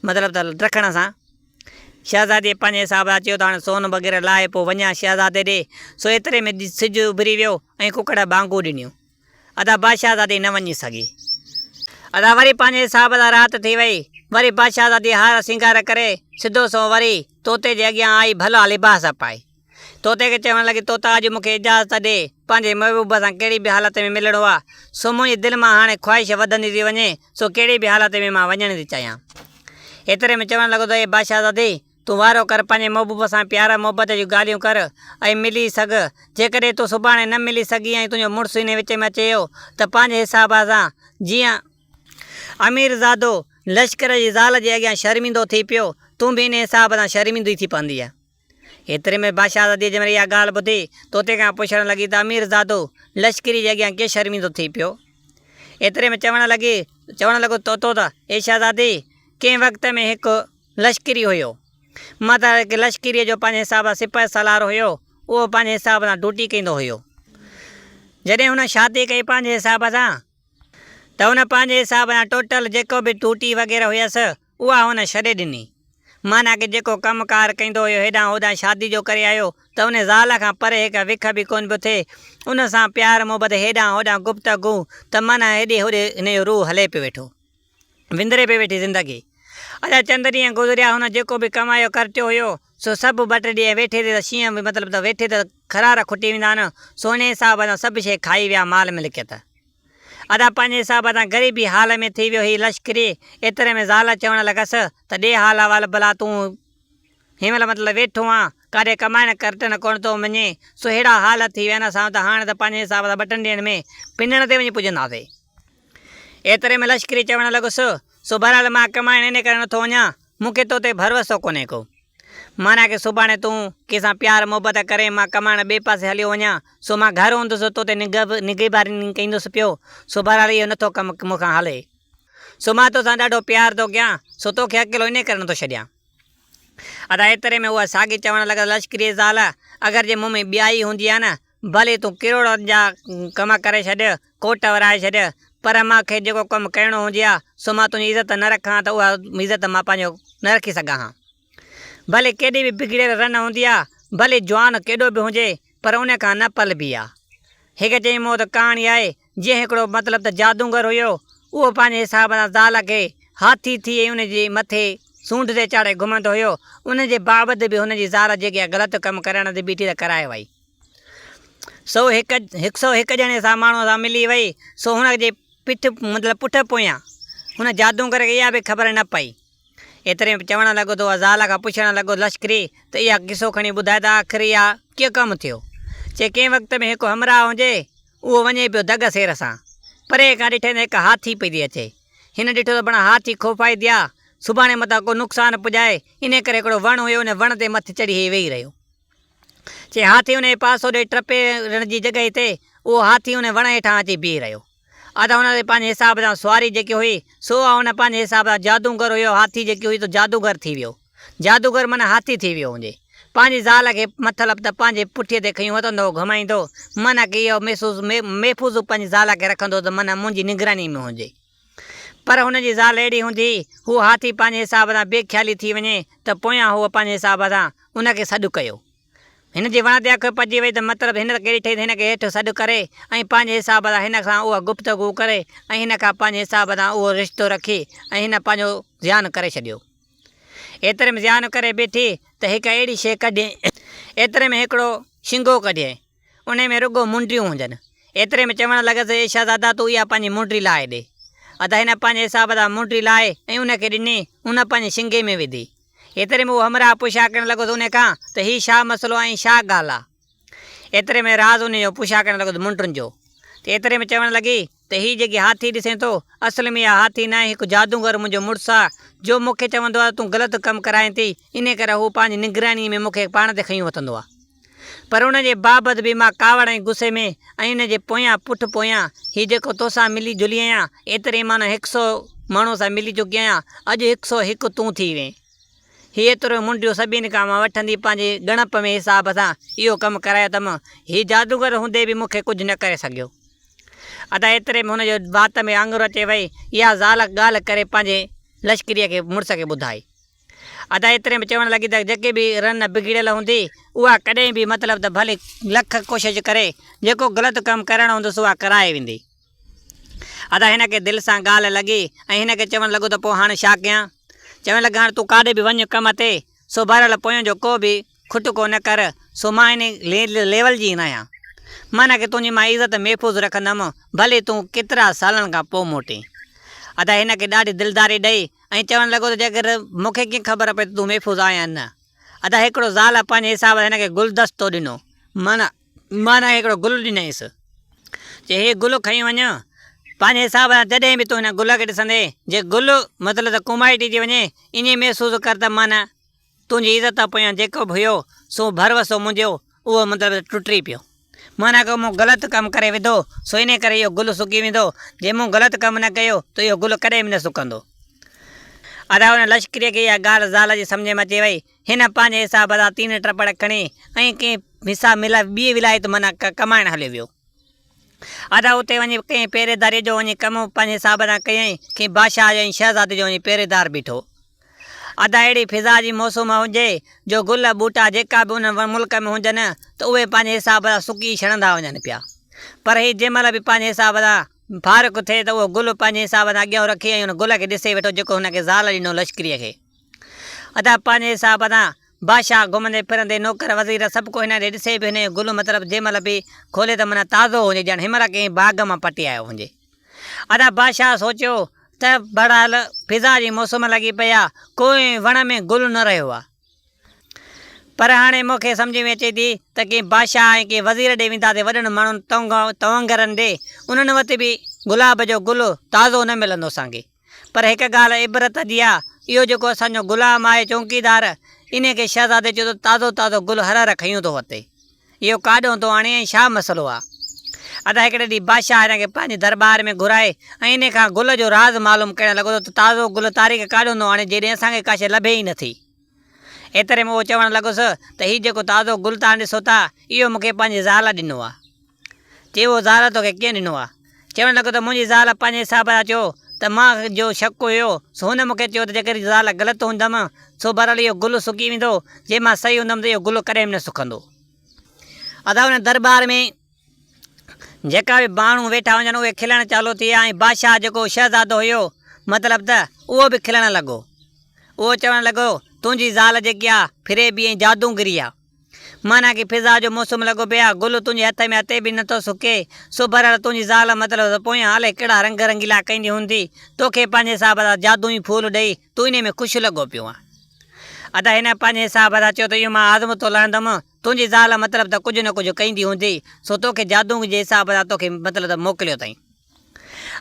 مطلب ته رکڻ سان. شهزاديء پنهنجي حساب سان چيو ته هاڻي سون وغيره لاهي پوء وڃان شهزادي ڏي. سو ايتري ۾ سج اڀري ويو ۽ ڪڪڙ ٻانگون ڏنيون. ادا بادشاهزادي نه وڃي سگهي. ادا وري پنهنجي حساب سان رات ٿي وئي. وري بادشاهزادي هار سينگار ڪري سڌو سنئون وري طوطي جي اڳيان آئي ڀلا لباس پائي. طوطي کي چوڻ لڳي، طوطا اڄ مون کي اجازت ڏي، پنهنجي محبوب سان ڪهڙي به حالت ۾ ملڻو آ، سو منهنجي دل مان هاڻي خواهش وڌندي ٿي وڃي، سو ڪهڙي به حالت ۾ مان وڃڻ ٿي چاهيان. ايتري ۾ چوڻ لڳو ته اي بادشاهزادي! تون وارو ڪر، پنهنجي محبوب سان پيار محبت جون ڳالهيون ڪر ۽ ملي سگهه. جيڪڏهن تون سڀاڻي نه ملي سگهين ۽ تنهنجو مڙس انهي وچ ۾ اچي ويو ته پنهنجي حساب سان جيئن اميرزادو لشڪر جي زال جي اڳيان شرمندو ٿي پيو، تون به انهي حساب سان شرمندي ٿي پوندينء. ايتري ۾ بادشاهزاديء جنهن مهل اها ڳالهه ٻڌي، طوطي کان پڇڻ لڳي ته اميرزادو لشڪري جي اڳيان ڪيئن شرمندو ٿي پيو؟ ايتري ۾ چوڻ لڳي، چوڻ لڳو طوطو ته، اي شهزادي! ڪنهن وقت ۾ هڪ لشڪري هيو. مطلب هڪ لشڪريء جو پنهنجي حساب سان سپهه سالار هيو، اهو پنهنجي حساب سان ڊوٽي ڪندو هيو. جڏهن هن شادي ڪئي پنهنجي حساب سان ته هن پنهنجي حساب سان ٽوٽل جيڪو به ڊوٽي وغيره هيس، اها هن ڇڏي ڏني. معنيٰ ڪه جيڪو ڪم ڪار ڪندو هيو هيڏانهن هوڏانهن شادي جو ڪري آيو ته ان زال کان پري هڪ وک به ڪونه پيو ٿئي. ان سان پيار محبت هيڏانهن هوڏانهن گفتگو ته معنيٰ هيڏي هوڏي هن جو روح هلي پيو ويٺو. وندري پئي ويٺي زندگي. اڃا چند ڏينهن گذريا هن جيڪو به ڪمايو ڪرٽيو هيو سو سڀ ٻه ٽي ڏينهن ويٺي تي ته شينهن به مطلب ته ويٺي ته خرار کٽي ويندا آهن سو انهي حساب سان سڀ شيء کائي ويا مال ملڪيت. ادا پنهنجي حساب سان غريبي حال ۾ ٿي ويو هي لشڪري، ايتري ۾ زال چوڻ لڳس ته ڏي حال احوال ڀلا تون هن مهل مطلب ويٺو آن ڪاڏي ڪمائڻ ڪرٽڻ ڪونه ٿو وڃين سو ههڙا حال ٿي ويا آهن اسان ته هاڻ ته پنهنجي حساب سان ٻه ٽن ڏينهن ۾ پنڻ تي وڃي پڄنداسين. ايتري ۾ لشڪري چوڻ لڳس سو بهرحال مان ڪمائڻ انهي ڪري نٿو وڃان مون کي تو تي ڀروسو ڪونهي ڪو. معنيٰ ڪه سڀاڻي تون ڪنهن سان پيار محبت ڪرين مان ڪمائڻ ٻئي پاسي هليو وڃان سو مان گهر هوندس تو تي نگهباني ڪندس پيو سو بهرحال اهو نٿو ڪم مون کان هلي سو مان توسان ڏاڍو پيار ٿو ڪيان سو توکي اڪيلو انهي ڪري نٿو ڇڏيان. ادا ايتري ۾ اها ساڳي چوڻ لڳس لشڪريء زال اگر جي مون ۾ ٻيائي هوندي ها نه ڀلي تون ڪروڙن جا ڪم ڪري ڇڏ، ڪوٽ ورائي ڇڏ، پر مان کي جيڪو ڪم ڪرڻو هجي ها، سو مان تنهنجي عزت نه رکان ها ته اها عزت مان پنهنجو نه رکي سگهان ها. ڀلي ڪيڏي به بگڙيل رن هوندي آ، ڀلي جوان ڪيڏو به هجي، پر ان کان نه پلبي آ. هڪ چئي مون ته ڪهاڻي آهي، جيئن هڪڙو مطلب ته جادونگر هيو، اهو پنهنجي حساب سان زال کي هاٿي ٿي ۽ ان جي مٿي سونڍ تي چاڙهي گهمندو هيو، ان جي باوجود به هن جي زال جيڪي اها غلط ڪم ڪرائڻ تي بيٺي ته ڪرائي وئي. سو هڪ هڪ سو هڪ ڄڻي سان ماڻهوء سان ملي وئي، سو هن جي پٺ مطلب پٺ پويان هن جادوگر کي اها به خبر نه پئي. ايتري ۾ چوڻ لڳو ته اها زال کان پڇڻ لڳو لشڪري ته اها قصو کڻي ٻڌاء ته آخر اها ڪيئن ڪم ٿيو؟ چي ڪنهن وقت ۾ هڪ همراهه هجي، اهو وڃي پيو دڳ سير سان. پري کان ڏٺئي ته هڪ هاٿي پئي ٿي اچي. هن ڏٺو ته بڻا هاٿي خوفائي ٿيا، سڀاڻي متان ڪو نقصان پڄائي، انهيء ڪري هڪڙو وڻ هيو، ان وڻ تي مٿي چڙهي هي ويهي رهيو. چي هاٿي انهيء پاسو ڏي ٽپي رڻ جي جڳهه تي، اهو هاٿي انهيء وڻ هيٺان اچي بيهي رهيو. ادا هن تي پنهنجي حساب سان سواري جيڪي هئي، سو اها هن پنهنجي حساب سان جادوگر هيو، هاٿي جيڪي هئي سو جادوگر ٿي ويو. جادوگر معنيٰ هاٿي ٿي ويو هجي. پنهنجي زال کي مطلب ته پنهنجي پٺيء تي کنيون وتندو هو گهمائيندو، معنيٰ ڪي اهو محسوس محفوظ پنهنجي زال کي رکندو هو ته معنيٰ منهنجي نگراني ۾ هجي. پر هن جي زال اهڙي هوندي هئي، هو هاٿي پنهنجي حساب سان بي خيالي ٿي وڃي ته پويان هوء پنهنجي حساب سان ان کي سڏ ڪيو. هن جي وڻ تي اک پئجي وئي ته مطلب هن کي ڏٺئي ته هن کي هيٺ سڏ ڪري ۽ پنهنجي حساب سان هن سان اها گفتگو ڪري ۽ هن کان پنهنجي حساب سان اهو رشتو رکي ۽ هن پنهنجو زيان ڪري ڇڏيو. ايتري ۾ زيان ڪري بيٺي ته هڪ اهڙي شيء ڪڍيائين. ايتري ۾ هڪڙو شنگو ڪڍيائين. انهي ۾ رڳو منڊيون هجن. ايتري ۾ چوڻ لڳس، اي شهزادا تون اها پنهنجي منڊي لاهي ڏي. ادا هن پنهنجي حساب سان منڊي لاهي ۽ ان کي ڏني. هن پنهنجي شنگي ۾ وڌي. ايتري ۾ اهو همراهه پڇا ڪرڻ لڳو ته انهي کان ته هي ڇا مسئلو ۽ ڇا ڳالهه آ؟ ايتري ۾ راز انهي جو پڇا ڪرڻ لڳو ته منڊن جو. ته ايتري ۾ چوڻ لڳي ته هي جيڪي هاٿي ڏسين ٿو، اصل ۾ اها هاٿي ناهي هڪ جادوگر منهنجو مڙس آ، جو مون کي چوندو آ ته تون غلط ڪم ڪرائين ٿي، انهي ڪري هو پنهنجي نگرانيء ۾ مون کي پاڻ تي کنيون وتندو آ. پر ان جي بابت به مان ڪاوڙ ۽ غصي ۾ ۽ ان جي پويان پٺ پويان هي جيڪو توسان ملي جلي آهيان، ايتري معنيٰ هڪ سو ماڻهو سان ملي چڪي آهيان، اڄ هڪ سو هڪ تون ٿي وئين. هي ايترو منڊيون سڀني کان مان وٺندي پنهنجي ڳڻپ ۾ حساب سان اهو ڪم ڪرايو اٿم. هي جادوگر هوندي به مون کي ڪجهه نه ڪري سگهيو. ادا ايتري ۾ هن جو وات ۾ آڱر اچي وئي. اها زال ڳالهه ڪري پنهنجي لشڪريء کي مڙس کي ٻڌائي. ادا ايتري ۾ چوڻ لڳي ته جيڪي به رن بگڙيل هوندي اها ڪڏهن به مطلب ته ڀلي لک ڪوشش ڪري جيڪو غلط ڪم ڪرائڻو هوندس اها ڪرائي ويندي. ادا هن کي دل سان ڳالهه لڳي ۽ هن کي چوڻ لڳو ته پوء هاڻ ڇا ڪيان؟ چوڻ لڳي هاڻ تون ڪاڏي به وڃ ڪم تي سو بهرحال پويان جو ڪو به کٽڪو نه ڪر سو مان انهي ليول جي ناهيان. معنيٰ ڪه تنهنجي مان عزت محفوظ رکندم ڀلي تون ڪيترا سالن کان پوء موٽين. ادا هن کي ڏاڍي دلداري ڏئي ۽ چوڻ لڳو ته جيڪر مون کي ڪيئن خبر پئي ته تون محفوظ آهين يا نه. ادا هڪڙو زال پنهنجي حساب سان هن کي گلدستو ڏنو معنيٰ معنيٰ هڪڙو گل ڏنائينس. چي هي گل کڻي وڃ. پنهنجي حساب سان جڏهن به تون هن گل کي ڏسندين، جي گل مطلب ته ڪومائٽجي وڃي، ائين محسوس ڪر ته معنيٰ تنهنجي عزت پويان جيڪو به هيو، سو ڀروسو منهنجو اهو مطلب ته ٽٽي پيو. معنيٰ ڪو مون غلط ڪم ڪري وڌو، سو انهيء ڪري اهو گل سڪي ويندو. جي مون غلط ڪم نه ڪيو ته اهو گل ڪڏهن به نه سڪندو. ادا ان لشڪريء کي اها ڳالهه زال جي سمجهه ۾ اچي وئي. هن پنهنجي حساب سان تين ٽپڙ کڻي ۽ ڪنهن حساب ملائي ٻيء ولايت معنيٰ ڪمائڻ هليو ويو. ادا اتي وڃي ڪنهن پهريداريء جو وڃي ڪم پنهنجي حساب سان ڪيائين. ڪنهن بادشاهه جو ۽ شهزادي جو وڃي پهريدار بيٺو. ادا اهڙي فضا جي موسم هجي جو گل ٻوٽا جيڪا به ان ملڪ ۾ هجن ته اهي پنهنجي حساب سان سڪي ڇڻندا وڃن پيا. پر هي جنهن مهل به پنهنجي حساب سان فارغ ٿئي ته اهو گل پنهنجي حساب سان اڳيان رکي ۽ ان گل کي ڏسي ويٺو جيڪو هن کي زال ڏنو لشڪريء کي. ادا پنهنجي حساب سان بادشاهه گهمندي ڦرندي نوڪر وزير سڀ ڪو هن ڏي ڏسي به هن جو گل مطلب جنهن مهل به کولي ته معنيٰ تازو هجي ڄڻ هن مهل ڪنهن باغ مان پٽي آيو هجي. ادا بادشاهه سوچيو ته بهرحال فضا جي موسم لڳي پئي آ، ڪوئي وڻ ۾ گل نه رهيو آ. پر هاڻي مون کي سمجهه ۾ اچي ٿي ته ڪنهن بادشاهه ۽ ڪنهن وزير ڏي وينداسين وڏن ماڻهن تونگرن ڏي، انهن وٽ به گلاب جو گل تازو نه ملندو اسان کي. پر هڪ ڳالهه عبرت جي آ، اهو جيڪو اسان جو غلام آهي چونڪيدار، انهي کي شهزادي چيو ته تازو تازو گل هر هر کنيون ٿو وتي. اهو ڪاڏهون ٿو آڻي ۽ ڇا مسئلو آ؟ ادا هڪڙي ڏينهن بادشاهه هن کي پنهنجي درٻار ۾ گهرائي ۽ انهي کان گل جو راز معلوم ڪرڻ لڳو ته تازو گل تاريخ ڪاڏهون ٿو آڻي جيڏهن اسان کي ڪا شيء لڀي ئي نٿي. ايتري ۾ اهو چوڻ لڳس ته هي جيڪو تازو گل توهان ڏسو ٿا اهو مون کي پنهنجي زال ڏنو آ. چي اهو زال توکي ڪيئن ڏنو آ؟ چوڻ لڳو ته منهنجي زال پنهنجي حساب سان چيو ته مان جو شڪ هيو سو هن مون کي چيو ته جيڪڏهن زال غلط هوندم سو بهرحال اهو گل سڪي ويندو، جي مان صحيح هوندم ته اهو گل ڪڏهن به نه سڪندو. ادا ان درٻار ۾ جيڪا به ماڻهو ويٺا هجن اهي کلڻ چالو ٿي ويا ۽ بادشاهه جيڪو شهزادو هيو مطلب ته اهو به کلڻ لڳو. اهو چوڻ لڳو، تنهنجي زال جيڪي آ، فريبي ۽ جادونگري آ. معنيٰ ڪي فضا جو موسم لڳو پيو آ، گل تنهنجي هٿ ۾ آ تي به نٿو سڪي. سو بهرحال تنهنجي زال مطلب ته پويان الائي ڪهڙا رنگ رنگيلا ڪندي هوندي. توکي پنهنجي حساب سان جادوئي ڦول ڏئي تون انهي ۾ خوش لڳو پيو آن. ادا هن پنهنجي حساب سان چيو ته اهو مان آزمودو لهندم، تنهنجي زال مطلب ته ڪجهه نه ڪجهه ڪندي هوندي، سو توکي جادونگ جي حساب سان توکي مطلب ته موڪليو اٿائين.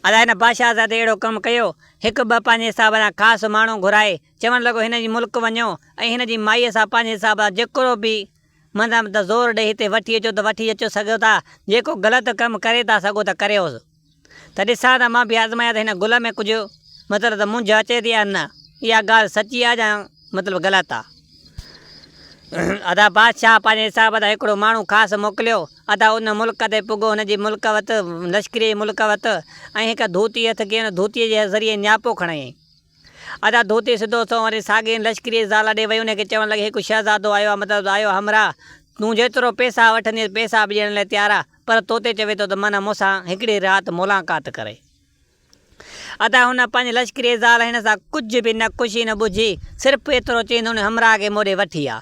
ادا هن بادشاهزادي اهڙو ڪم ڪيو، هڪ ٻه پنهنجي حساب سان خاص ماڻهو گهرائي، چوڻ لڳو هن جي ملڪ وڃو ۽ هن جي مائيء سان پنهنجي حساب سان جيڪو به مطلب ته زور ڏئي هتي وٺي اچو ته وٺي اچو سگهو ٿا، جيڪو غلط ڪم ڪري ٿا سگهو ته ڪريوس. ته ڏسان ته مان به آزمايان ته هن گل ۾ ڪجهه مطلب ته مونجهه اچي ٿي يا نه، اها ڳالهه سچي آهي يا مطلب غلط آهي. ادا بادشاهه پنهنجي حساب سان هڪڙو ماڻهو خاص موڪليو. ادا ان ملڪ تي پڳو هن جي ملڪ وت، لشڪريء جي ملڪ وت، ۽ هڪ ڌوتي هٿ ڪئي، ان ڌوتيء جي ذريعي نياپو کڻايائين. ادا ڌوتي سڌو سنئون وري ساڳئي لشڪريء جي زال ڏي وئي، ان کي چوڻ لڳي، هڪ شهزادو آيو آهي، مطلب ته آيو آهي همراهه، تون جيترو پئسا وٺندينء پئسا به ڏيڻ لاء تيار آهي، پر طوطي چوي ٿو ته معنيٰ مون سان هڪڙي رات ملاقات ڪري. ادا هن پنهنجي لشڪريء زال هن سان ڪجهه به نه ڪشي نه ٻجهي، صرف ايترو چيائين ته ان همراهه کي مون ڏي وٺي آ.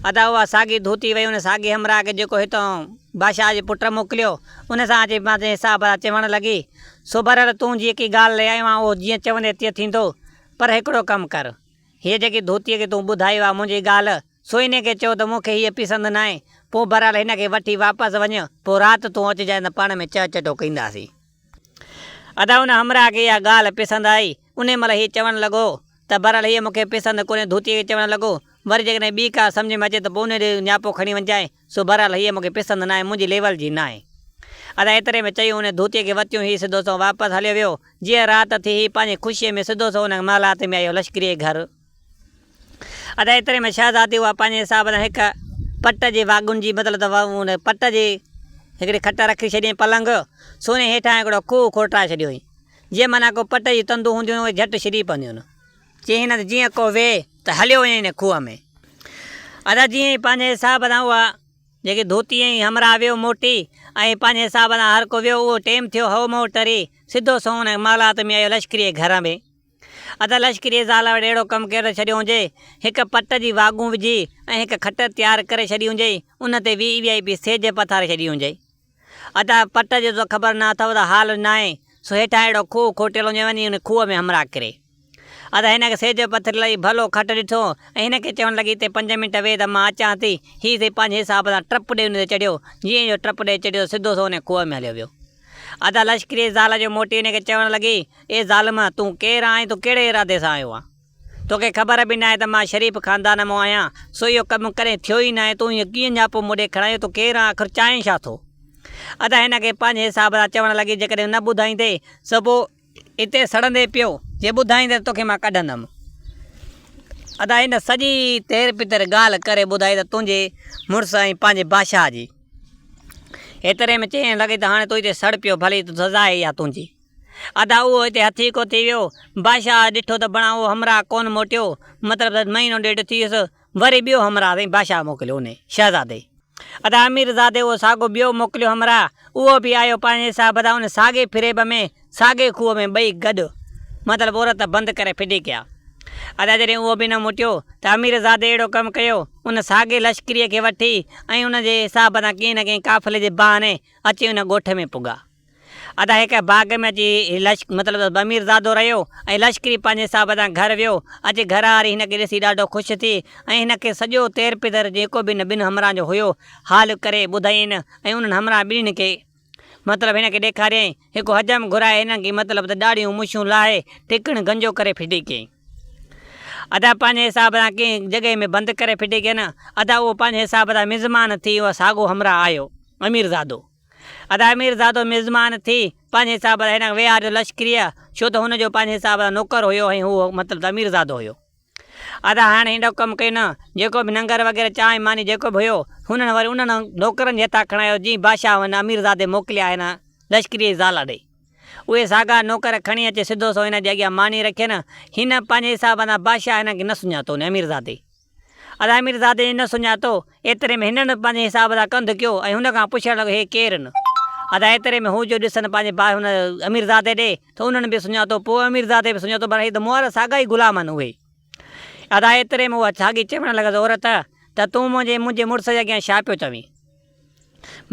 ادا اها ساڳي ڌوتي وئي ان ساڳي همراهه کي جيڪو هتان بادشاهه جي پٽ موڪليو، ان سان اچي پنهنجي حساب سان چوڻ لڳي، سو بهرحال تون جيڪي ڳالهه لئي آيو آهين اهو جيئن چوندين تيئن ٿيندو، پر هڪڙو ڪم ڪر. هيء جيڪي ڌوتيء کي تون ٻڌايو آهي منهنجي ڳالهه، سو انهيء کي چئو ته مون کي هيء پسند ناهي، پوء بهرحال هن کي وٺي واپس وڃ، پوء رات تون اچجانء ته پاڻ ۾ چهه چٽو ڪنداسين. ادا ان همراهه کي اها ڳالهه پسند آئي، انهيء مهل هيء چوڻ لڳو ته بهرحال هيء مون کي پسند ڪونهي ڌوتيء کي چوڻ لڳو، وري جيڪڏهن ٻي ڪا سمجهه ۾ اچي ته پوء انهيء ڏي نياپو کڻي وڃجانء، سو بهرحال هيء مون کي پسند ناهي، منهنجي ليول جي ناهي. ادا ايتري ۾ چيو انهيء ڌوتيء کي وتيون هي سڌو سنئون واپس هليو ويو. جيئن رات ٿي هي پنهنجي خوشيء ۾ سڌو سنئون ان محلات ۾ آيو لشڪريء گهر. ادا ايتري ۾ شهزادي اها پنهنجي حساب سان هڪ پٽ جي واڳن جي مطلب ته ان پٽ جي هڪڙي کٽ رکي ڇڏيائين پلنگ سو انهي هيٺان هڪڙو کوهه کوٽرائي ڇڏيو هئين جيئن معنيٰ ڪو پٽ جي تندون هونديون هيون اهي جهٽ ڇري پونديون هيون چيائين هن ته جيئن ڪو ويهه ته هليو وڃي انهي کوهه ۾ ادا جيئن ئي پنهنجي حساب سان اها جيڪي ڌوتي ۽ همراهه ويو موٽي ۽ پنهنجي حساب سان هر ڪو ويو اهو ٽيم ٿيو هئو مئو ٽري سڌو سنئون ان محلات ۾ آيو لشڪريء گهر ۾. ادا لشڪريء زال وٽ اهڙو ڪم ڪري ڇڏيو هجي، هڪ پٽ جي واڳون وجهي ۽ هڪ کٽ تيار ڪري ڇڏي هجئي، ان تي وي وي آء پي سيج پٿاري ڇڏي هجئي. ادا پٽ جو ته خبر نه اٿئو ته حال ناهي، سو هيٺان اهڙو کوهه کوٽيل هجي وڃي ان کوهه ۾ همراهه ڪري. ادا هن کي سيج پٿري لئي ڀلو کٽ ڏٺو ۽ هن کي چوڻ لڳي هتي پنج منٽ ويهه ته مان اچان ٿي. هي سائين پنهنجي حساب سان ٽپ ڏئي ان تي چڙهيو، جيئن ئي جو ٽپ ڏئي چڙهيو ته سڌو سو ان کوهه ۾ هليو ويو. ادا لشڪريء زال جو موٽي ان کي چوڻ لڳي، اي ظالم! تون ڪير آهين ۽ تون ڪهڙي ارادي سان آيو آهين؟ توکي خبر به ناهي ته مان شريف خاندان مان آهيان، سو اهو ڪم ڪڏهن ٿيو ئي ناهي، تون هيئن ڪيئن نياپو مون ڏي کڻايو، تون ڪير آهين، آخر چاهين ڇا ٿو؟ ادا هن کي پنهنجي حساب سان چوڻ لڳي، جيڪڏهن نه ٻڌائيندين، سو پوء اتي سڙندين پيو، جي ٻڌائيندين ته توکي مان ڪڍندم. ادا هن سڄي تير پتر ڳالهه ڪري ٻڌائي ته تنهنجي مڙس ۽ پنهنجي بادشاهه جي. ايتري ۾ چيائين لڳي ته هاڻي تون هتي سڙ پيو ڀلي سزا آهي اها تنهنجي. ادا اهو هتي هٿيڪو ٿي ويو. بادشاهه ڏٺو ته بڻا اهو همراهه ڪونه موٽيو. مطلب ته مهينو ڏيڍ ٿي ويس. وري ٻيو همراهه سائين بادشاهه موڪليو انهي شهزادي. ادا اميرزادي اهو ساڳو ٻيو موڪليو همراهه. اهو به آيو پنهنجي حساب سان ان ساڳي فريب ۾ ساڳئي کوهه ۾ ٻئي گڏ مطلب عورت بند ڪري ڦٽي ڪيا. ادا جڏهن اهو به نه موٽيو ته امير زادي اهڙو ڪم ڪيو، ان ساڳئي لشڪريء کي وٺي ۽ ان جي حساب سان ڪنهن نه ڪنهن قافلي جي بهاني اچي ان ڳوٺ ۾ پڳا. ادا هڪ باغ ۾ اچي مطلب ته امير زادو رهيو ۽ لشڪري پنهنجي حساب سان گهر ويو. اچي گهر واري هن کي ڏسي ڏاڍو خوش ٿي ۽ هن کي سڄو تير پتر جيڪو به ان ٻن همراهن جو هيو حال ڪري ٻڌائين ۽ انهن همراهن ٻنهين کي مطلب هن کي ڏيکاريائين. هڪ حجم گهرائي هنن کي مطلب ته ڏاڙهيون مڇون لاهي ٽڪڻ گنجو ڪري ڦٽي ڪيائين. ادا پنهنجي حساب سان ڪنهن جڳهه ۾ بند ڪري ڦٽي ڪين. ادا اهو پنهنجي حساب سان مزمان ٿي اهو ساڳو همراهه آيو اميرزادو. ادا اميرزادو مزمان ٿي پنهنجي حساب سان هن کي ويهاريو لشڪريء ڇو ته هن جو پنهنجي حساب سان نوڪر هيو ۽ هو مطلب ته اميرزادو هيو. ادا هاڻ هيڏو ڪم ڪيو نه، جيڪو به ننگر وغيره چانهه ماني جيڪو به هيو، هنن وري انهن نوڪرن جي هٿان کڻايو، جين بادشاهه هن اميرزادي موڪليا هن لشڪريء جي زال ڏي. اهي ساڳا نوڪر کڻي اچي سڌو سنئون هن جي اڳيان ماني رکين. هن پنهنجي حساب سان بادشاهه هنن کي نه سڃاتو، ان اميرزادي. ادا اميرزادي نه سڃاتو، ايتري ۾ هنن پنهنجي حساب سان ڪنڌ ڪيو ۽ هن کان پڇڻ لڳو هي ڪير هن؟ ادا ايتري ۾ هو جو ڏسن پنهنجي ڀاء هن اميرزادي ڏي ته انهن به سڃاتو پوء اميرزادي به سڃاتو پر هي ته مئل ساڳا ئي غلام آهن اهي. ادا ايتري ۾ اها ساڳي چوڻ لڳس عورت ته تون منهنجي منهنجي مڙس جي اڳيان ڇا پيو چوين؟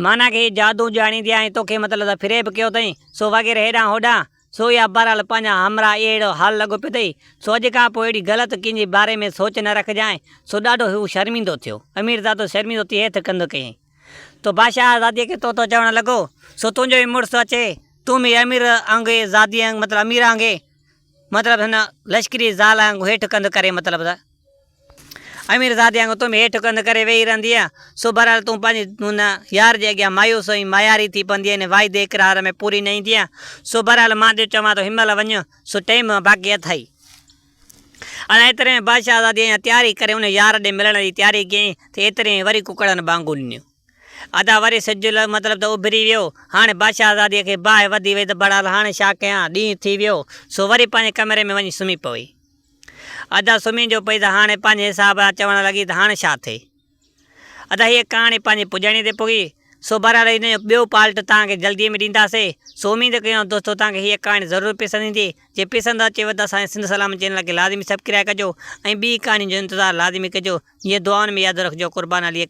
معنيٰ ڪي هي جادو ڄاڻيندي آهين توکي مطلب ته فريب ڪيو اٿئين سو وغيره هيڏانهن هوڏانهن سو اها بهرحال پنهنجا همراهه اهڙو حال لڳو پيو اٿئي سو اڄ کان پوء اهڙي غلط ڪنهن جي باري ۾ سوچ نه رکجانء سو ڏاڍو هو شرمندو ٿيو اميرزادو شرمندو ٿي هيٺ ڪنڌ ڪيائين تو بادشاهه زاديء کي طوطو چوڻ لڳو سو تنهنجو ئي مڙس اچي تون به امير آنگي زاديء مطلب امير آنگي مطلب هن لشڪري زال آنگو هيٺ ڪنڌ ڪري مطلب ته امير زادي آنگو تون به هيٺ ڪنڌ ڪري ويهي رهندينء، سو بهرحال تون پنهنجي هن يار جي اڳيان مايوس ۽ ماياري ٿي پوندينء ۽ واعدي اقرار ۾ پوري نه ايندينء، سو بهرحال مان جو چوان ٿو هن مهل وڃ، سو ٽيم باقي اٿئي. اڃا ايتري ۾ بادشاهه زادي اڃا تياري ڪري ان يار ڏي ملڻ جي تياري ڪيائين ته ايتري ۾ وري ڪڪڙن ٻانگون ڏنيون. ادا وري سج مطلب ته اڀري ويو. هاڻي بادشاهزاديء کي باهه وڌي وئي ته بهرحال هاڻي ڇا ڪيان، ڏينهن ٿي ويو، سو وري پنهنجي ڪمري ۾ وڃي سمهي پوي. ادا سمهي جو پئي ته هاڻي پنهنجي حساب سان چوڻ لڳي ته هاڻي ڇا ٿئي. ادا هيء ڪهاڻي پنهنجي پڄاڻيء تي پڳي، سو بهرحال هن جو ٻيو پارٽ توهان کي جلديء ۾ ڏينداسين. سو اميد ڪيون ٿا دوستو توهان کي هيء ڪهاڻي ضرور پسند ايندي. جي پسند اچيو ته اسان جي سنڌ سلامت چينل کي لازمي سبڪرائب ڪجو ۽ ٻي ڪهاڻين جو انتظار لازمي ڪجو. جيئن دعائن ۾ ياد رکجو قربان علي.